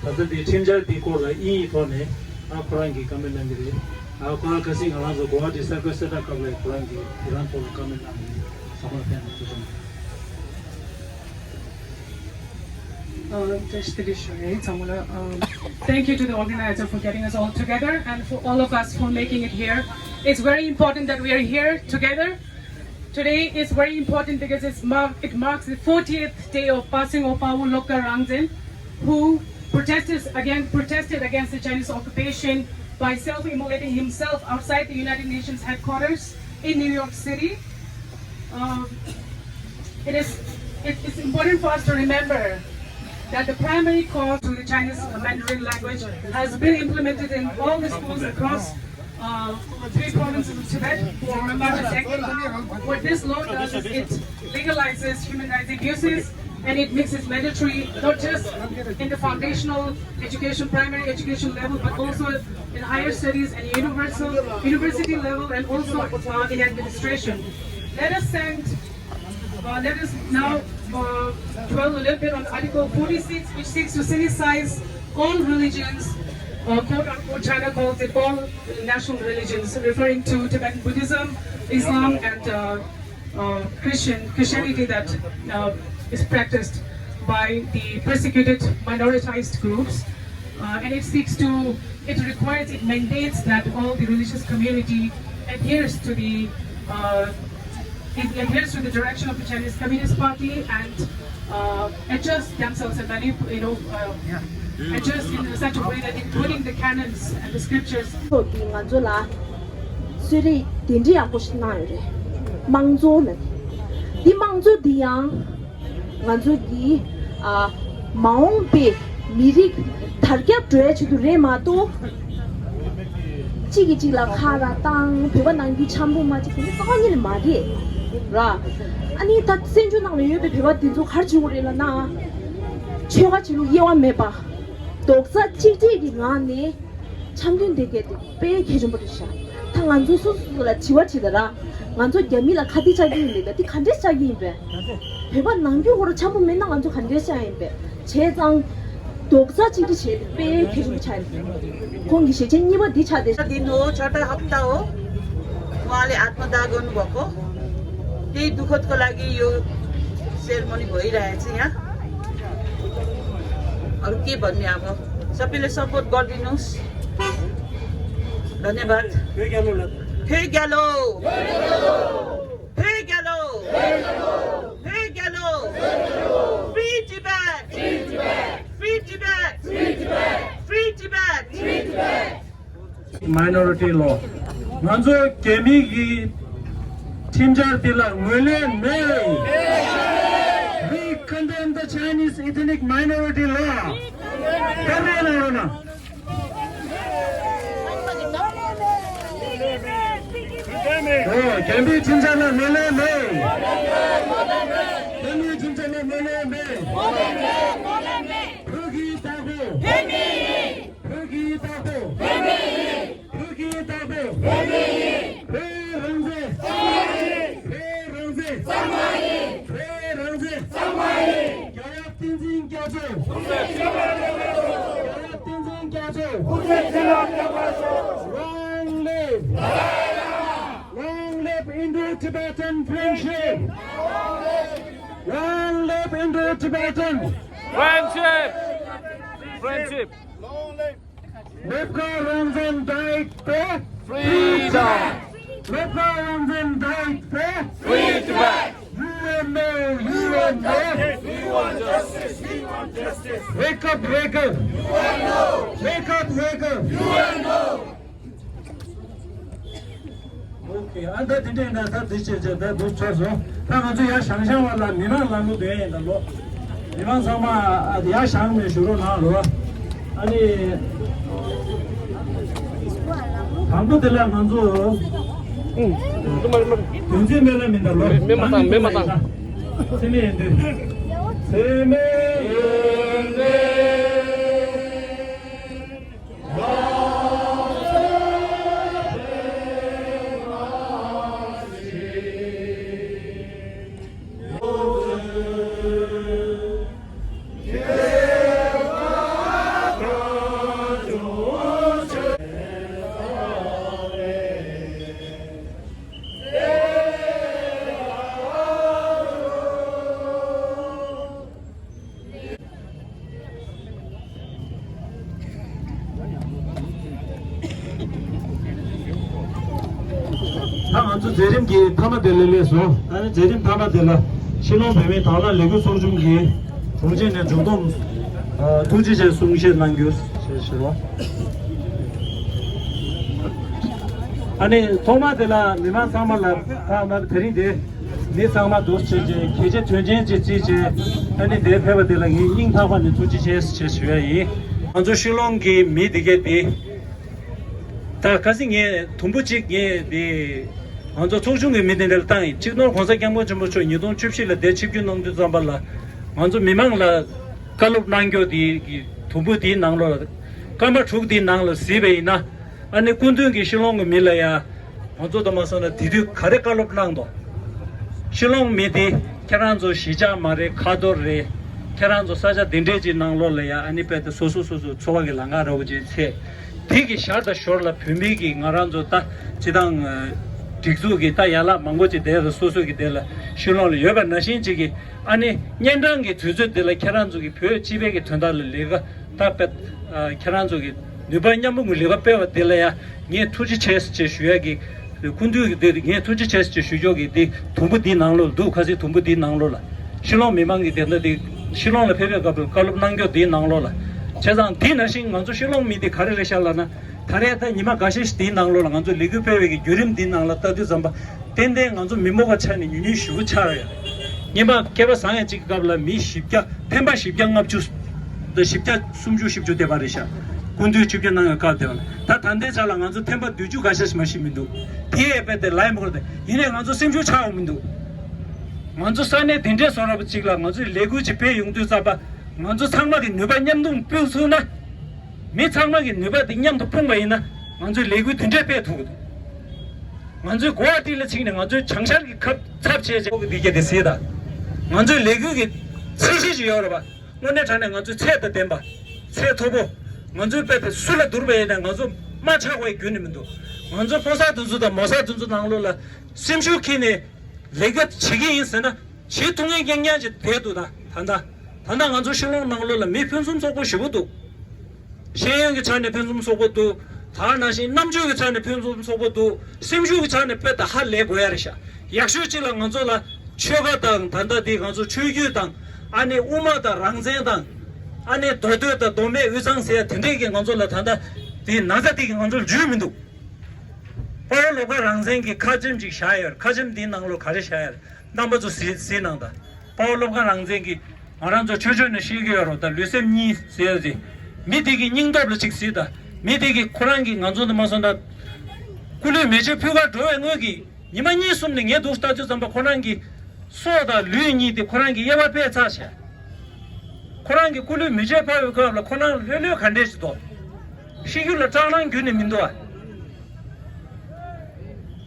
ད་ལྟ་དེ་ཁྲིམས་འཆར་དེའི་སྐོར་ལ་དབྱིན་ཡིག་ཐོག་ནས་ཨ་ཁོ་རང་གིས་ཀོ་མེན་གནང་གི་རེད། ཨ་ཁོ་རང་ཁ་སང་ང་རང་ཚོ་གོ་ཝ་ཊི་སར་ཀལ་སེ་ཊ་ཨབ་སྐབས་ལ་ཁོ་རང་གིས་དེ་རང་ཐོག་ལ་ཀོ་མེན་གནང་གི་རེད། ཚང་མ་ལ་ཕན་ཐོགས་ཐུགས་རྗེ་ཆེ། Uh, Jai Shri Krishna, Samula. Um, thank you to the organizer for getting us all together and for all of us for making it here. It's very important that we are here together. Today is very important because it's mark, it marks the fortieth day of passing of Awo Lokka Rangzin, who protested against, protested against the Chinese occupation by self-immolating himself outside the United Nations headquarters in New York City. Um, it is, it, it's important for us to remember that the primary cause to the Chinese Mandarin language has been implemented in all the schools across uh, three provinces of Tibet for about a decade now. What this law does is it legalizes human rights abuses and it makes it mandatory not just in the foundational education, primary education level, but also in higher studies and universal university level and also uh, in administration. Let us send, uh, let us now uh, dwell a little bit on Article forty-six, which seeks to sinicize all religions, uh, quote unquote, China calls it all national religions, referring to Tibetan Buddhism, Islam, and uh, uh, Christian Christianity that uh, is practiced by the persecuted minoritized groups, uh, and it seeks to, it requires, it mandates that all the religious community adheres to the uh, it adheres to the direction of the Chinese Communist Party and uh, adjust themselves and manip- you know uh, adjust in such a way that including the canons and the scriptures. ཚོགས་ཀྱིས་ང་ཚོ་ལ་གསོལ་རས་གདན་འདྲེན་ཡག་པོ་ཞིག་གནང་ཡོད་རེད། དམངས་གཙོ་ལ་འདི་དམངས་གཙོ་འདི་ཡང་ང་ཚོ་གི་ཨ་མ་འོངས་པའི་མི་རིགས་དར་ཁྱབ་འགྲོ་ཡ་ཆེད་དུ་རེད་མ་གཏོགས། གཅིག་གིས་གཅིག་ལ་ཁ་ར་བཏང་། བོད་པ་ནང་ཁུལ་འཆམ་པོ་མ་བྱེད་དེ་འདྲ་རྩ་བ་ཉིད་ནས་མ་རེད་ར། ཨ་ནི་ད་བཙན་བྱོལ་ནང་ལ་ཡོད་པའི་བོད་པ་འདི་ཚོ་ག་རེ་བྱེད་དགོས་རེད་ལབ་ན། ཆོལ་ཁ་ཆོས་ལུགས་དབྱེ་བ་མེད་པ། རྡོག་རྩ་གཅིག་སྒྲིལ་གྱི་ངང་ནས་འཆམ་མཐུན་དེ་གལ་ཏེ་དཔེ་གལ་ཆེན་པོ་རེད་ཤག་ད་ང་ཚོ་སོ་སོ་སོ་ལ་དྲི་བ་དྲིས་ད་ར། ང་ཚོ་རྒྱ་མི་ལ་ཁ་གཏད་བཅག་གི་ཡིན་པས། ད་འདི་ག་འདྲས་བཅག་གི་ཡིན་པས། བོད་པ་ནང་ཁུལ་ཧོར་འཆམ་པོ་མེད་ན་ང་ཚོ་ག་འདྲས་བཅག་ཡིན་པས། བྱས་ཙང་རྡོག་རྩ་གཅིག་སྒྲིལ་བྱས་ཏེ་དཔེ་གལ་ཆེན་པོ་ཆགས་ཡིན། ཁོང་གི་ཞལ་ཆེམས་གཉིས་པ་འདི་ཆགས་ཏེ། दिन हो, छठा हप्ता हो। उहाँले आत्मदाह गर्नुभएको, त्यही दुःखदको लागि यो सेरेमनी भइरहेछ यहाँ। अरू के भन्ने, अब सबैले सपोर्ट गरिदिनुहोस्। धन्यवाद। फे ग्यालो ल। फे ग्यालो। फे ग्यालो। फे ग्यालो। Free Tibet. Free Tibet. Free Tibet. Minority law. ང་ཚོ་རྒྱ་མི་གི་ཁྲིམས་འཆར་འདི་ལ་ངོས་ལེན་མེད། We condemn the Chinese ethnic minority law. ད་མེད་ན་རོ་ན། ཨོ། རྒྱ་མིའི་ཁྲིམས་འཆར་ལ་ངོས་ལེན་མེད། རྒྱ་མིའི་ཁྲིམས་འཆར་ལ་ངོས་ལེན་མེད། བོད་ཀྱི་བདག་པོ། བོད་ཀྱི་བདག་པོ། བོད་ཀྱི་བདག་པོ། བོད་རང་བཙན། བོད་རང་བཙན། བོད་རང་བཙན། རྒྱལ་བ་བསྟན་འཛིན་རྒྱ་མཚོ། རྒྱལ་བ་བསྟན་འཛིན་རྒྱ་མཚོ། Long live! Long live Indo-Tibetan friendship! Long live Indo-Tibetan! Friendship! Friendship! Long live! Lepcha Rangzen died for freedom. Lepcha Rangzen died for freedom. U N O, U N O. We want justice. We want justice. Wake up, wake up. U N O. Wake up, wake up. U N O. ཨོ་ཁེ། ཨ་ད་དེ་འདྲས་ན་ད་དེ་བྱས་བྱས་ད་འདུག་ཆོག་སོང་། ད་ང་ཚོ་ཡར་ཞང་ཞང་བ་ལ་མི་མང་ལ་མོ་དོན་ཡིན་ད་ལོ། མི་མང་ཚང་མ་ཨ་ཡར་ཞང་ནས་བཞུགས་རོགས་གནང་རོགས། ཨ་ནི། དང་པོ་དེ་ལ་ང་ཚོ། ཨུང་། དོན་ཚན་མེད་ལ་མིན་ད་ལོ། མེ་མ་བཏང་མེ་མ་བཏང་། ཚེ་མེད་ཡོན་ཏན། ཚེ་མེད་ཡོན་ཏན། ད་ང་ཚོ་མཛད་རིམ་གྱི་མཐའ་མ་དེ་ལ་སླེབས་སོང་། ད་ནི་མཛད་རིམ་མཐའ་མ་དེ་ལ་ཤི་ལོང་བོད་མིའི་དྭང་བླངས་ལས་འགུལ་ཚོགས་ཆུང་གི་དྲུང་ཆེ་ནས་མཇུག་བསྡོམས་ཐུགས་རྗེ་ཆེ་གསུང་བཤད་གནང་རྒྱུ་ཞེས་ཞུ་རོགས། ཨ་ནི་ཐོག་མ་དེ་ལ་མི་མང་ཚང་མ་ལ་ད་ང་དེ་རིང་དེ་མི་ཚང་མ་འདུ་བྱེད་ཀྱི་གལ་ཆེ་དོན་ཆེན་ཅིག་བརྩིས་བྱས། ཨ་ནི་འདིར་ཕེབས་པ་དེ་ལ་ངས་སྙིང་ཐག་པ་ནས་ཐུགས་རྗེ་ཆེ་ཞེས་ཞུ་ཡ་ཡིན། ང་ཚོ་ཤི་ལོང་གི་མི་དེ་གས་དེ། ད་ཁ་སང་ངས་དུམ་བུ་གཅིག་ངས་དེ་ང་ཚོ་ཚོགས་ཆུང་གི་མི་དེ་འདྲ་ལ་བཏང་ཡིན། སྤྱི་ནོར་༸གོང་ས་༸སྐྱབས་མགོན་ཆེན་པོ་མཆོག་ཉིས་སྟོང་བཅུ་བཞི་ལ་དེ་ཆིབས་བསྒྱུར་གནང་དུས་ཙམ་པ་ལ་ང་ཚོ་མི་མང་ལ་བཀའ་སློབ་གནང་རྒྱུ་དེ་གི་དུམ་བུ་དེའི་ནང་ལོགས་ལ་སྐར་མ་དྲུག་དེའི་ནང་ལ་གཟིགས་པ་ཡིན་ན། ཨ་ནི་སྐུ་མདུན་གྱིས་ཤི་ལོང་གི་མི་ལ་ཡ་ང་ཚོ་དུ་མ་སོང་ན་དེ་དུས་ག་རེ་བཀའ་སློབ་གནང་འདུག་ཤི་ལོང་མི་དེ་ཁྱེད་རང་ཚོ་གཞིས་ཆགས་མ་རེད། ཁ་ཐོར་རེད། ཁྱེད་རང་ཚོ་ས་ཆ་དེ་འདྲས་ཀྱི་ནང་ལོགས་ལ་ཡ་ཨ་ནི་དཔེ་དེ་སོ་སོ་སོ་སོ་འཚོ་བ་གི་ལམ་ཁ་རོགས་བྱེད་ཚེ། དེ་གི་ཞར་དང་ཞོར་ལ་བོད་མི་གི་ང་རང་ཚོ་ད་སྤྱི་བཏང་སྒྲིག་འཛུགས་ཀྱི་ད་ཡན་ལག་མང་པོ་ཅིག་དེ་ལ་སོ་སོ་གི་དེ་ལ་ཤི་ལོང་ལ་ཡོད་པ་ནང་བཞིན་ཅིག་གི་ཨ་ནི་གཉན་འཕྲང་གི་དུས་ཚོད་དེ་ལ་ཁྱེད་རང་ཚོ་གི་བོད་སྤྱི་པའི་གི་དོན་དག་ལ་ལས་ཀ་ད་དཔེ་ཁྱེད་རང་ཚོ་གི་ནུས་པ་མཉམ་སྤུངས་ཀྱི་ལས་ཀ་སྤེལ་བ་དེ་ལ་ཡ་ངས་ཐུགས་རྗེ་ཆེ་ཞེས་ཞུ་ཡ་གི། སྐུ་མདུན་གྱི་དེ་ངས་ཐུགས་རྗེ་ཆེ་ཞེས་ཞུ་ཕྱོགས་ཀྱི་དེ་དུམ་བུ་འདིའི་ནང་ལོགས་འདུག་ཁ་སང་དུམ་བུ་འདིའི་ནང་ལོགས་ལ། ཤི་ལོང་མི་མང་གི་དེ་འདྲ་དེ་ཤི་ལོང་ལ་ཕེབས་པའི་སྐབས་ལ་བཀའ་སློབ་གནང་རྒྱུ་དེའི་ནང་ལོགས་ལ། བྱས་ཙང་དེ་ནང་བཞིན་ང་ཚོ་ཤི་ལོང་མི་དེ་ག་རེ་རེད་ཤག་ལབ་ན། ད་རེས་ད་ཉི་མ་འགའ་ཤས་ཤིག་དེའི་ནང་ལོགས་ལ་ང་ཚོ་ལས་འགུལ་སྤེལ་བའི་གི་བརྒྱུད་རིམ་འདིའི་ནང་ལ་ལྟ་དུས་ཙམ་པ། ཏན་ཏན་ང་ཚོ་མི་མང་པོ་ཆགས་ནས་ཉུང་ཉུང་ཞེ་པོ་ཆགས་ཡོད། སྔོན་མ་སྐལ་བ་བཟང་ཡ་གཅིག་གི་སྐབས་ལ་མི་བཞི་བརྒྱ་ཐེམ་པ་བཞི་བརྒྱ་ལྔ་བཅུ་དང་བཞི་བརྒྱ་སུམ་ཅུ་བཞི་བཅུ་དེ་བར་རེད་ཤག་སྐུ་མདུན་ཆིབས་བསྒྱུར་གནང་བའི་སྐབས་དེ་བ་ལ། ད་ད་ལྟའི་ཆ་ལ་ང་ཚོ་ཐེམ་པ་བདུན་ཅུ་འགའ་ཤས་ཤིག་མ་ཤི་མི་འདུག་དེ་ཡས་པས་དེ་ལའི་མོ་དེ་ཡིན་ནའི་ང་ཚོ་སེམས་ཤུགས་ཆག་ཡོང་མི་འདུག་ང་ཚོ་ས་གནས་དེ་འདྲའི་བཟོ་འདྲ་པོ་གཅིག་ལ་ང་ཚོས་ལས་འགུལ་ཅིག་སྤེལ་ཡོང་དུས་ཙམ་པ། ང་ཚོ་ཚང་མ་གི་ནུས་པ་མཉམ་འདུམ་སྤེལ་ཚུགས་ན། མི་ཚང་མ་གི་ནུས་པ་དེ་མཉམ་དུ་སྤུངས་པ་ཡིན་ན། ང་ཚོའི་ལས་འགུལ་དེ་འདྲས་སྤེལ་ཐུབ་ཀྱི་འདུག་ང་ཚོས་གོ་བ་ཏི་ལ་ཚིག་ནས་ང་ཚོའི་བྱང་ཤར་གྱི་ཁབ་ཚབ་བྱས་བྱས་འདི་གས་དེ་གཟིགས་དང་། ང་ཚོའི་ལས་འགུལ་གྱི་ཚད་གཞི་ཞིག་ཡོད་རེད་པ། དངོས་གནས་དྲང་གནས་ང་ཚོའི་ཚད་དང་ལྡན་པ། ཚད་མཐོ་པོ། ང་ཚོའི་དཔེ་དེ་སུ་ལ་བསྡུར་བ་ཡིན་ན་ང་ཚོ་མ་ཆགས་པའི་རྒྱུ་ནི་མི་འདུག་ང་ཚོ་ཕོ་གསར་དེ་ཚོ་དང་མོ་གསར་དེ་ཚོ་ནང་ལོགས་ལ་སེམས་ཤུགས་ཁྱེར་ནས་ལས་ཀ་བྱེད་ཀྱི་ཡིན་ཟེར་ན། བྱེད་ཐུབ་མཁན་རྐྱང་རྐྱང་ཅིག་བསྡད་འདུག་ད་ད་ལྟ་ད་ལྟ་ང་ཚོ་ཤོད་ལོང་ནང་ལོགས་ལ་མི་ཕུན་སུམ་ཚོགས་པོ་ཞེ་པོ་འདུག་ཤེས་ཡོན་གྱི་ཆ་ནས་ཕུན་སུམ་ཚོགས་པོ་འདུག་ད་ནང་བཞིན་རྣམ་དཔྱོད་ཀྱི་ཆ་ནས་ཕུན་སུམ་ཚོགས་པོ་འདུག་སེམས་ཤུགས་ཀྱི་ཆ་ནས་དཔེ་ད་ཧ་ལས་དགོས་ཡ་རེད་ཤག་ཡག་ཤོས་ཅིག་ལ་ང་ཚོ་ལ་ཆོལ་ཁ་དང་ད་ལྟ་འདི་ང་ཚོ་ཆོས་བརྒྱུད་དང་། ཨ་ནི་དབུ་མ་དང་རང་བཙན་དང་། ཨ་ནི་མདོ་སྟོད་དང་མདོ་སྨད་དབུས་གཙང་ཟེར་ཡ་དེ་འདྲས་ཀྱི་ང་ཚོ་ལ་ད་ལྟ་འདི་ན་ཚ་འདི་གི་ང་ཚོ་ལ་འཇུས་མི་འདུག་དཔའ་བོ་བློ་དགའ་རང་བཙན་གྱི་ཁ་ཆེམས་ཅིག་བཞག་ཡོད་རེད། ཁ་ཆེམས་འདིའི་ནང་ལོགས་ག་རེ་བཞག་ཡོད་རེད། རྣམ་པ་ཚོ་གཟིགས་གཟིགས་གནང་དང་། དཔའ་བོ་བློ་དགའ་རང་བཙན་གྱིས་ང་རང་ཚོ་ཆོས་ཕྱོགས་ནས་བཤད་ཀྱི་ཡོད་རེད། ད་ལུས་སེམས་གཉིས་ཟེར་ཡོད་ཅིག་མི་དེ་གི་སྙིང་སྟོབས་ལ་ཅིག་གཟིགས་དང་། མི་དེ་གིས་ཁོ་རང་གིས་ང་ཚོ་འདི་མ་སོང་ད། སྐུ་ལུས་མེ་མཆོད་ཕུལ་གར་འགྲོ་བའི་སྔོན་གྱི་ཉི་མ་གཉིས་གསུམ་ནས་ངས་འདུག་ལྟ་དུས་ཙམ་པ་ཁོ་རང་གི་སྲོག་དང་ལུས་གཉིས་དེ་ཁོ་རང་གིས་གཡས་པ་ཕུད་ཚར་བྱས། ཁོ་རང་གི་སྐུ་ལུས་མེ་མཆོད་ཕུལ་བའི་སྐབས་ལ་ཁོ་རང་ལྷོད་ལྷོད་ག་འདྲས་ཞིག་འདུག་ཤི་རྒྱུ་ལ་སྐྲག་སྣང་ཁྱོན་ནས་མི་འདུག་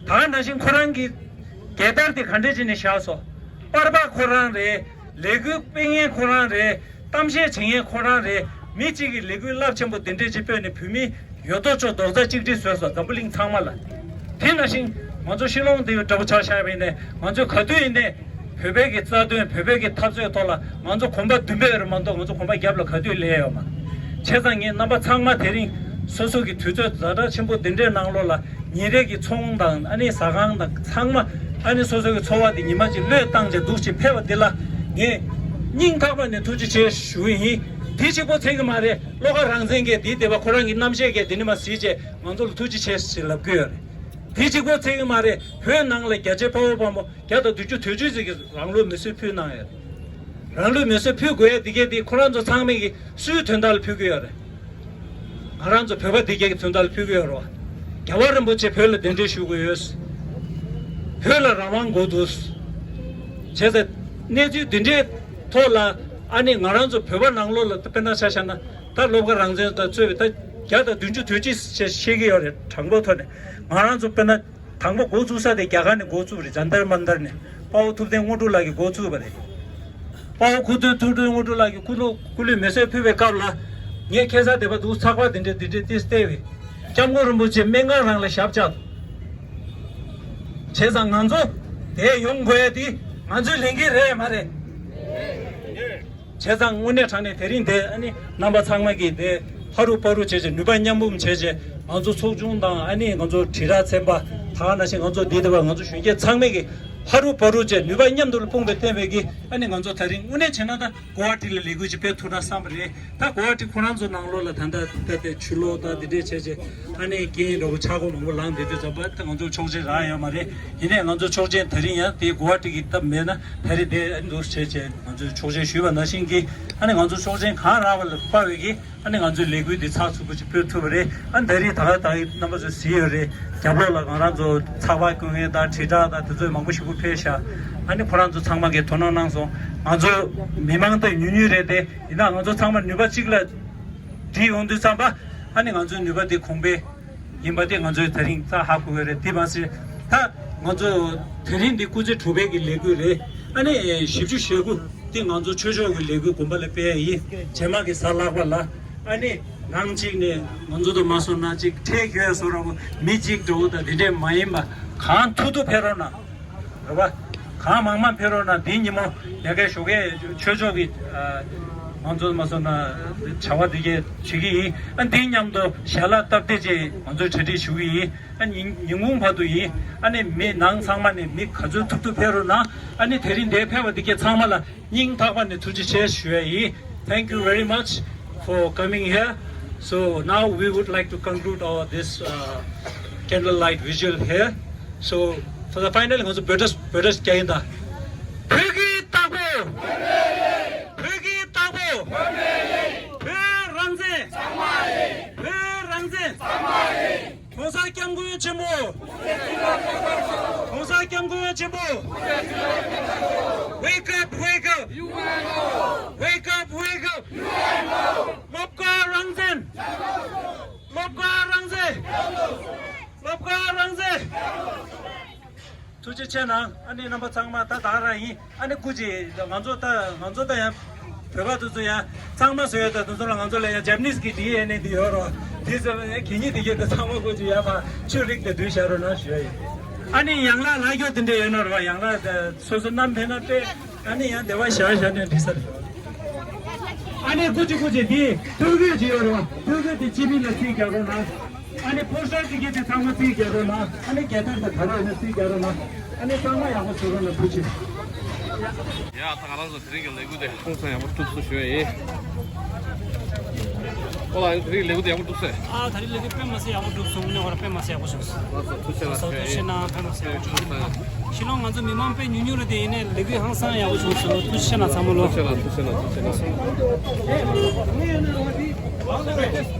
ཨ། ད་ནང་བཞིན་ཁོ་རང་གི་རྒྱལ་དར་དེ་ག་འདྲས་བྱས་ནས་བཞག་སོང་། པར་པ་ཁོ་རང་རེད། ལས་འགུལ་སྤེལ་མཁན་ཁོ་རང་རེད། གཏམ་བཤད་བྱེད་མཁན་ཁོ་རང་རེད། མི་གཅིག་གིས་ལས་འགུལ་རླབས་ཆེན་པོ་འདི་འདྲས་ཅིག་སྤེལ་ནས་བོད་མི་ཡོད་དོ་ཅོག་རྡོག་རྩ་གཅིག་སྒྲིལ་བཟོས་སོང་། འཛམ་བུ་གླིང་ཚང་མ་ལ། དེ་ནང་བཞིན་ང་ཚོ་ཤི་ལོང་དེ་འདྲ་པོ་ཆ་བཞག་པ་ཡིན་ནའི་ང་ཚོས་ག་དུས་ཡིན་ནའི་བོད་པའི་གི་རྩ་དོན། བོད་པའི་གི་འཐབ་རྩོད་ཐོག་ལ་ང་ཚོ་གོམ་པ་མདུན་སྤོས་རེད་མ་གཏོགས་ང་ཚོ་གོམ་པ་རྒྱབ་ལ་ག་དུས་སླེབས་ཡོད་མ་རེད། བྱས་ཙང་ངས་རྣམ་པ་ཚང་མ་དེ་རིང་སོ་སོ་གི་དུས་ཚོད་ཛ་དྲག་ཆེན་པོ་འདི་འདྲའི་ནང་ལོགས་ལ་ཉིན་རེ་གི་ཚོགས་དང་ཨ་ནི་ཟ་ཁང་དང་ཚང་མ་ཨ་ནི་སོ་སོ་གི་འཚོ་བ་འདི་ཉི་མ་གཅིག་བློས་བཏང་བྱས་འདུག་ཅིག་ཕེབས་པ་འདི་ལ་ངས་སྙིང་ཐག་པ་ནས་ཐུགས་རྗེ་ཆེ་ཞུ་གི་ཡིན། དེ་གཅིག་པོ་ཚད་ཀྱི་མ་རེད། བློ་དགའ་རང་བཙན་གྱིས་འདིའི་སྡེ་པ་ཁོ་རང་གི་རྣམ་བཤད་གས་འདི་ནི་མ་གཟིགས་བྱས་ང་ཚོ་ལ་ཐུགས་རྗེ་ཆེ་ཞེས་ལབ་ཀྱི་ཡོད་རེད། དེ་གཅིག་པོ་ཚད་ཀྱི་མ་རེད། བོད་ནང་ལ་རྒྱ་ཆེ་དཔའ་བོ་དཔའ་མོ་བརྒྱ་དང་བདུན་ཅུ་དོན་གཅིག་ཙམ་གྱིས་རང་ལུས་མེ་མཆོད་ཕུལ་གནང་ཡོད་རེད། རང་ལུས་མེ་མཆོད་ཕུལ་དགོས་ཡ་འདི་གས་འདི་ཁོ་རང་ཚོ་ཚང་མས་ཀྱི་སུའི་དོན་དག་ལ་ཕུལ་གྱི་ཡོད་རེད། ང་རང་ཚོ་བོད་པ་འདི་གས་ཀྱི་དོན་དག་ལ་ཕུལ་གྱི་ཡོད་རེད་བ། རྒྱལ་བ་རིན་པོ་ཆེ་བོད་ལ་གདན་འདྲེན་ཞུ་དགོས་ཡོད། བོད་ལ་རང་དབང་དགོས་འདུག་བྱས་ཙང་གནས་ཚུལ་འདི་འདྲའི་ཐོག་ལ་ཨ་ནི་ང་རང་ཚོ་བོད་པ་ནང་ལོགས་ལ་དཔེར་ན་ཆ་བཞག་ན་ད་བློ་དགའ་རང་བཙན་དང་གཙོས་པའི་ད་བརྒྱ་དང་བདུན་ཅུ་དོན་གཅིག་ཞེས་བཤད་ཀྱི་ཡོད་རེད། དྲང་པོ་ཐོག་ནས་ང་རང་ཚོ་དཔེར་ན། དང་པོ་འགོ་བཙུགས་ས་དེ་རྒྱ་གར་ནས་འགོ་བཙུགས་པ་རེད། ཇན་ཏར་མན་ཏར་ནས་དཔའ་བོ་ཐུབ་བསྟན་དངོས་གྲུབ་ལགས་ཀྱིས་འགོ་བཙུགས་པ་རེད། དཔའ་བོ་ཁུ་སྟོན་ཐུབ་བསྟན་དངོས་གྲུབ་ལགས་ཀྱིས་སྐུ་ལུས་སྐུ་ལུས་མེ་མཆོད་ཕུལ་བའི་སྐབས་ལ་ངས་ཁ་སང་དེ་པ་འདུག་ཚགས་པར་འདི་འདྲས་འདི་འདྲས་ཏིས་བལྟས་པས་སྐྱབས་མགོན་རིན་པོ་ཆེ་སྨན་ཁང་རང་ལ་ཞབས་བཅགས་འདུག་བྱས་ཙང་ང་ཚོ་དེ་ཡོང་དགོས་ཡ་དེ་ང་ཚོའི་ལས་འགན་རེད་མ་རེད། བྱས་ཙང་དངོས་གནས་དྲང་གནས་དེ་རིང་དེ་ཨ་ནི་རྣམ་པ་ཚང་མ་གིས་དེ་ཧ་རུ་པ་རུ་བྱས་བྱས་ནུས་པ་མཉམ་སྤུངས་བྱས་བྱས་ང་ཚོ་ཚོགས་ཆུང་དང་ཨ་ནི་ང་ཚོ་དྲིལ་བསྒྲགས་ཚན་པ་ད་ག་ནང་བཞིན་ང་ཚོ་འདི་དེ་བ་ང་ཚོ་གཞོན་སྐྱེས་ཚང་མས་ཀྱིས་ཧ་རུ་པ་རུ་བྱས་ནུས་པ་མཉམ་དུ་སྤུངས་པའི་བརྟེན་པའི་གི་ཨ་ནི་ང་ཚོ་དེ་རིང་དངོས་གནས་བྱས་ན་ད་གོ་བ་ཏི་ལ་ལས་འགུལ་ཅིག་སྤེལ་ཐུབ་ན་བསམ་པ་རེད། ད་གོ་བ་ཏི་ཁོ་རང་ཚོ་ནང་ལོགས་ལ་ད་ལྟ་ད་ལྟ་ཆུ་ལོག་ད་འདི་འདྲས་བྱས་བྱས་ཨ་ནི་རྐྱེན་འདྲ་བོ་ཆག་སྒོ་མང་པོ་ལངས་བསྡད་དུས་ཙམ་པ་ད་ང་ཚོ་ཆོག་མཆན་རག་ཡོད་མ་རེད། ཡིན་ནའི་ང་ཚོ་ཆོག་མཆན་དེ་རིང་ཡང་དེ་གོ་བ་ཏི་གི་སྟབས་མེད་ན་ད་རེས་དེ་ཨ་ནི་འདུག་བྱས་བྱས། ང་ཚོས་ཆོག་མཆན་ཞུས་པ་ནང་བཞིན་གྱི་ཨ་ནི་ང་ཚོ་ཆོག་མཆན་གང་རག་པ་ལ་དཔག་པའི་གི་ཨ་ནི་ང་ཚོའི་ལས་འགུལ་འདི་ཚགས་ཚུད་པོ་ཞིག་སྤེལ་ཐུབ་པ་རེད། ཨ་ནི་ད་རེས་ད་ག་ད་གི་རྣམ་པ་ཚོས་གཟིགས་ཡོད་རེད། རྒྱབ་ལོགས་ལ་ང་རང་ཚོ་ཚགས་པར་བསྐུར་མཁན་དང་དྲིལ་བསྒྲགས་དང་དེ་ཚོ་མང་པོ་ཞེ་པོ་ཕེབས་ཤག་ཨ་ནི་ཁོ་རང་ཚོ་ཚང་མ་གིས་དོ་སྣང་གནང་སོང་། ང་ཚོ་མི་མང་ད་ཉུང་ཉུང་རེད་དེ། ཡིན་ནའང་ང་ཚོ་ཚང་མ་ནུས་པ་གཅིག་ལ་སྒྲིལ་ཡོང་དུས་ཙམ་པ་ཨ་ནི་ང་ཚོའི་ནུས་པ་འདི་གོང་འཕེལ། ཡིན་པ་དེ་ང་ཚོས་དེ་རིང་ད་ཧ་གོ་གི་རེད། དེ་མ་ཟད་ད་ང་ཚོ་དེ་རིང་འདི་སྐུ་ཚེ་དྲུག་པའི་གི་ལས་འགུལ་རེད། ཨ་ནི་བཞི་བཅུ་ཞེ་དགུ་དེ་ང་ཚོ་ཆོས་ཕྱོགས་ཀྱི་ལས་འགུལ་དགོན་པ་ལ་སྤེལ་ཡ་ཡིན། རྗེས་མ་གི་གཟའ་ལྷག་པ་ལ་ཨ་ནི་ནང་གཅིག་ནས་ང་ཚོ་དང་མ་སོང་ན་གཅིག་ཁྲལ་གྱོད་བཟོ་ར་བོ་མི་གཅིག་འགྲོ་བོ་དང་དེ་འདྲས་མ་ཡིན་པ་གང་ཐུབ་ཐུབ་ཕེབས་རོགས་གནང་། རེད་པ། གང་མང་མང་ཕེབས་རོགས་གནང་། འདིའི་ཉིན་མོ་ལས་ཀའི་ཞོགས་ཀས་ཆོས་ཕྱོགས་ཀྱི་ཨ་ང་ཚོ་མ་སོང་ན་བྱ་བ་འདི་གས་བྱེད་ཀྱི་ཡིན། ཨ་འདིའི་མཉམ་དུ་ཞལ་ལག་སྟབས་བདེ་ཅིག་ང་ཚོས་གྲ་སྒྲིག་ཞུ་གི་ཡིན། ཨ་ཉིན་ཉིན་གུང་བར་དུ་ཡིན། ཨ་ནི་མི་ནང་ཚང་མ་ནས་མི་ག་ཚོད་ཐུབ་ཐུབ་ཕེབས་རོགས་གནང་། ཨ་ནི་དེ་རིང་འདིར་ཕེབས་པ་འདི་གས་ཚང་མ་ལ་སྙིང་ཐག་པ་ནས་ཐུགས་རྗེ་ཆེ་ཞུ་ཡ་ཡིན། Thank you very much for coming here. So now we would like to conclude our this uh, candlelight vigil here. So for the final ང་ཚོ་བོད་སྒྲ་བོད་སྒྲ་རྒྱག་ཡིན་ད། བོད་ཀྱི་བདག་པོ། བོད་ཀྱི་བདག་པོ། བོད་རང་བཙན། བོད་རང་བཙན། ༸གོང་ས་༸སྐྱབས་མགོན་ཆེན་པོ། ༸གོང་ས་༸སྐྱབས་མགོན་ཆེན་པོ། Wake up, wake up. Wake up, wake up. བློ་དགའ་རང་བཙན། ཐབས་མཁས་རང་བཙན། ཐུགས་རྗེ་ཆེ་གནང་། ཨ་ནི་རྣམ་པ་ཚང་མ་ད་ད་ག་རང་ཡིན། ཨ་ནི་སྐུ་མཁྱེན། ང་ཚོ་ད་ང་ཚོ་ད་ཡང་བོད་པ་དེ་ཚོ་ཡང་ཚང་མ་བཟོ་ཡོད། ད་དེ་ཚོ་ལ་ང་ཚོ་ལ་ཡང་ཇཱ་པ་ནིས་གི་ཌི་ཨེན་ཨེ་དེ་ཡོད་རོ། དེ་ཚོ་ལ་ཡང་གད་སྙིགས་དེ་གྱད་དེ་ཚང་མ་སྐུ་མཁྱེན་ཡར་ཕར་ཆུ་རིག་དེ་བསྡུས་བཞག་རོགས་གནང་ཞུ་ཡ་ཡིན། ཨ་ནི་ཡང་ལག་ལག་སྐྱོར་དེ་འདྲ་ཡོད་ན་རོ། ཡང་ལག་དེ་སོ་སོ་བསྣམས་ཕེབས་ན་དཔེ། ཨ་ནི་ཡང་བདེ་བ་ཞག་ཞག་ནས་འགྲིག་ས་རེད། ཨ་ནི་སྐུ་མཁྱེན་སྐུ་མཁྱེན། དེ་ཐོ་འགོད་ཅིག་ཡོད་རེད་བ། ཐོ་འགོད་དེ་སྤྱི་མི་ལ་རྩིས་རྒྱག་རོགས་གནང་། ཨ་ནི་ཕོ་སར་དེ་གྱད་དེ་ཚང་མ་རྩིས་རྒྱག་རོགས་གནང་། ཨ་ནི་རྒྱལ་དར་དང་ག་རེ་ཡོད་ན་རྩིས་རྒྱག་རོགས་གནང་། ཨ་ནི་གཙང་མ་ཡག་པོ་བཟོ་རོགས་གནང་། ཐུགས་རྗེ་ཆེ། ཡ་ད་ང་རང་ཚོ་དེ་རིང་གི་ལས་འགུལ་དེ་ཧང་སང་ཡག་པོ་གྲུབ་སོང་ཞུ་ཡ་ཡིན། ཨོ་ལགས། དེ་རིང་ལས་འགུལ་དེ་ཡག་པོ་གྲུབ་སོང་། ཨ་ད་རིང་ལས་འགུལ་དཔེ་མ་སྲིད་ཡག་པོ་གྲུབ་སོང་། ངས་ཧོ་ར་དཔེ་མ་སྲིད་ཡག་པོ་བྱུང་སོང་། ལགས་སོ། ཐུགས་རྗེ་ཆེ། ལགས་སོ། ཐུགས་རྗེ་ཆེ་གནང་། དཔེ་མ་སྲིད་ཡག་པོ་བྱུང་སོང་། ཕྱི་ལོགས་ང་ཚོ་མི་མང་དཔེ་ཉུང་ཉུང་རེད་དེ། ཡིན་ནའི་ལས་འགུལ་ཧང་སང་ཡག་པོ་བྱུང་སོང་། ཐུགས་རྗེ་ཆེ་གནང་ཚང་མ་ལོ། ཐུགས་རྗེ་ཆེ་གནང་། ཐུགས་རྗེ་ཆེ་གནང་། ཐུགས་རྗེ་ཆེ་གནང་།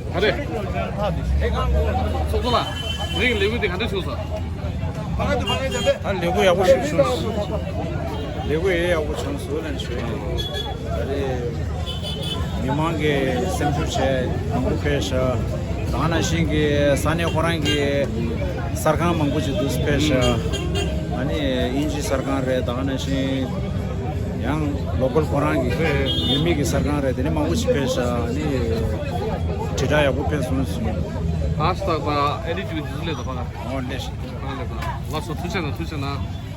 ག་རེ། ཚོགས་གཙོ་ལགས། དེ་རིང་ལས་འགུལ་དེ་ག་འདྲ་བྱུང་སོང་། ད་ལས་འགུལ་ཡག་པོ་ཞིག་བྱུང་སོང་། ལས་འགུལ་ཡག་ཡག་པོ་བྱུང་སོང་ལབ་ནས་ཞུ་ཡ་ཡིན། ད་རེས་མི་མང་གིས་སེམས་ཤུགས་བྱས་མང་པོ་ཕེབས་ཤག་ད་ག་ནང་བཞིན་གྱི་ས་གནས་ཁོ་རང་གི་གསར་ཁང་མང་པོ་ཅིག་འདུག་ཕེབས་ཤག་ཨ་ནི་དབྱིན་ཇིའི་གསར་ཁང་རེད། ད་ག་ནང་བཞིན་ཡང་ལོ་ཀལ་ཁོ་རང་གི་ཡུལ་མི་གི་གསར་ཁང་རེད། དེ་ནི་མང་པོ་ཞིག་ཕེབས་ཤག་ཨ་ནི་དྲིལ་བསྒྲགས་ཡག་པོ་ཕེབས་སོང་ཟེར། ཧ་ཤི་ཊེག་དང་ཨེ་ཌི་ཅིག་དེ་ཚོ་སླེབས་དང་ཕ་ག་ཨོ་ལེ་ཤི། ཕ་ག་སླེབས་དང་། ལགས་སོ། ཐུགས་རྗེ་གནང་། ཐུགས་རྗེ་གནང་།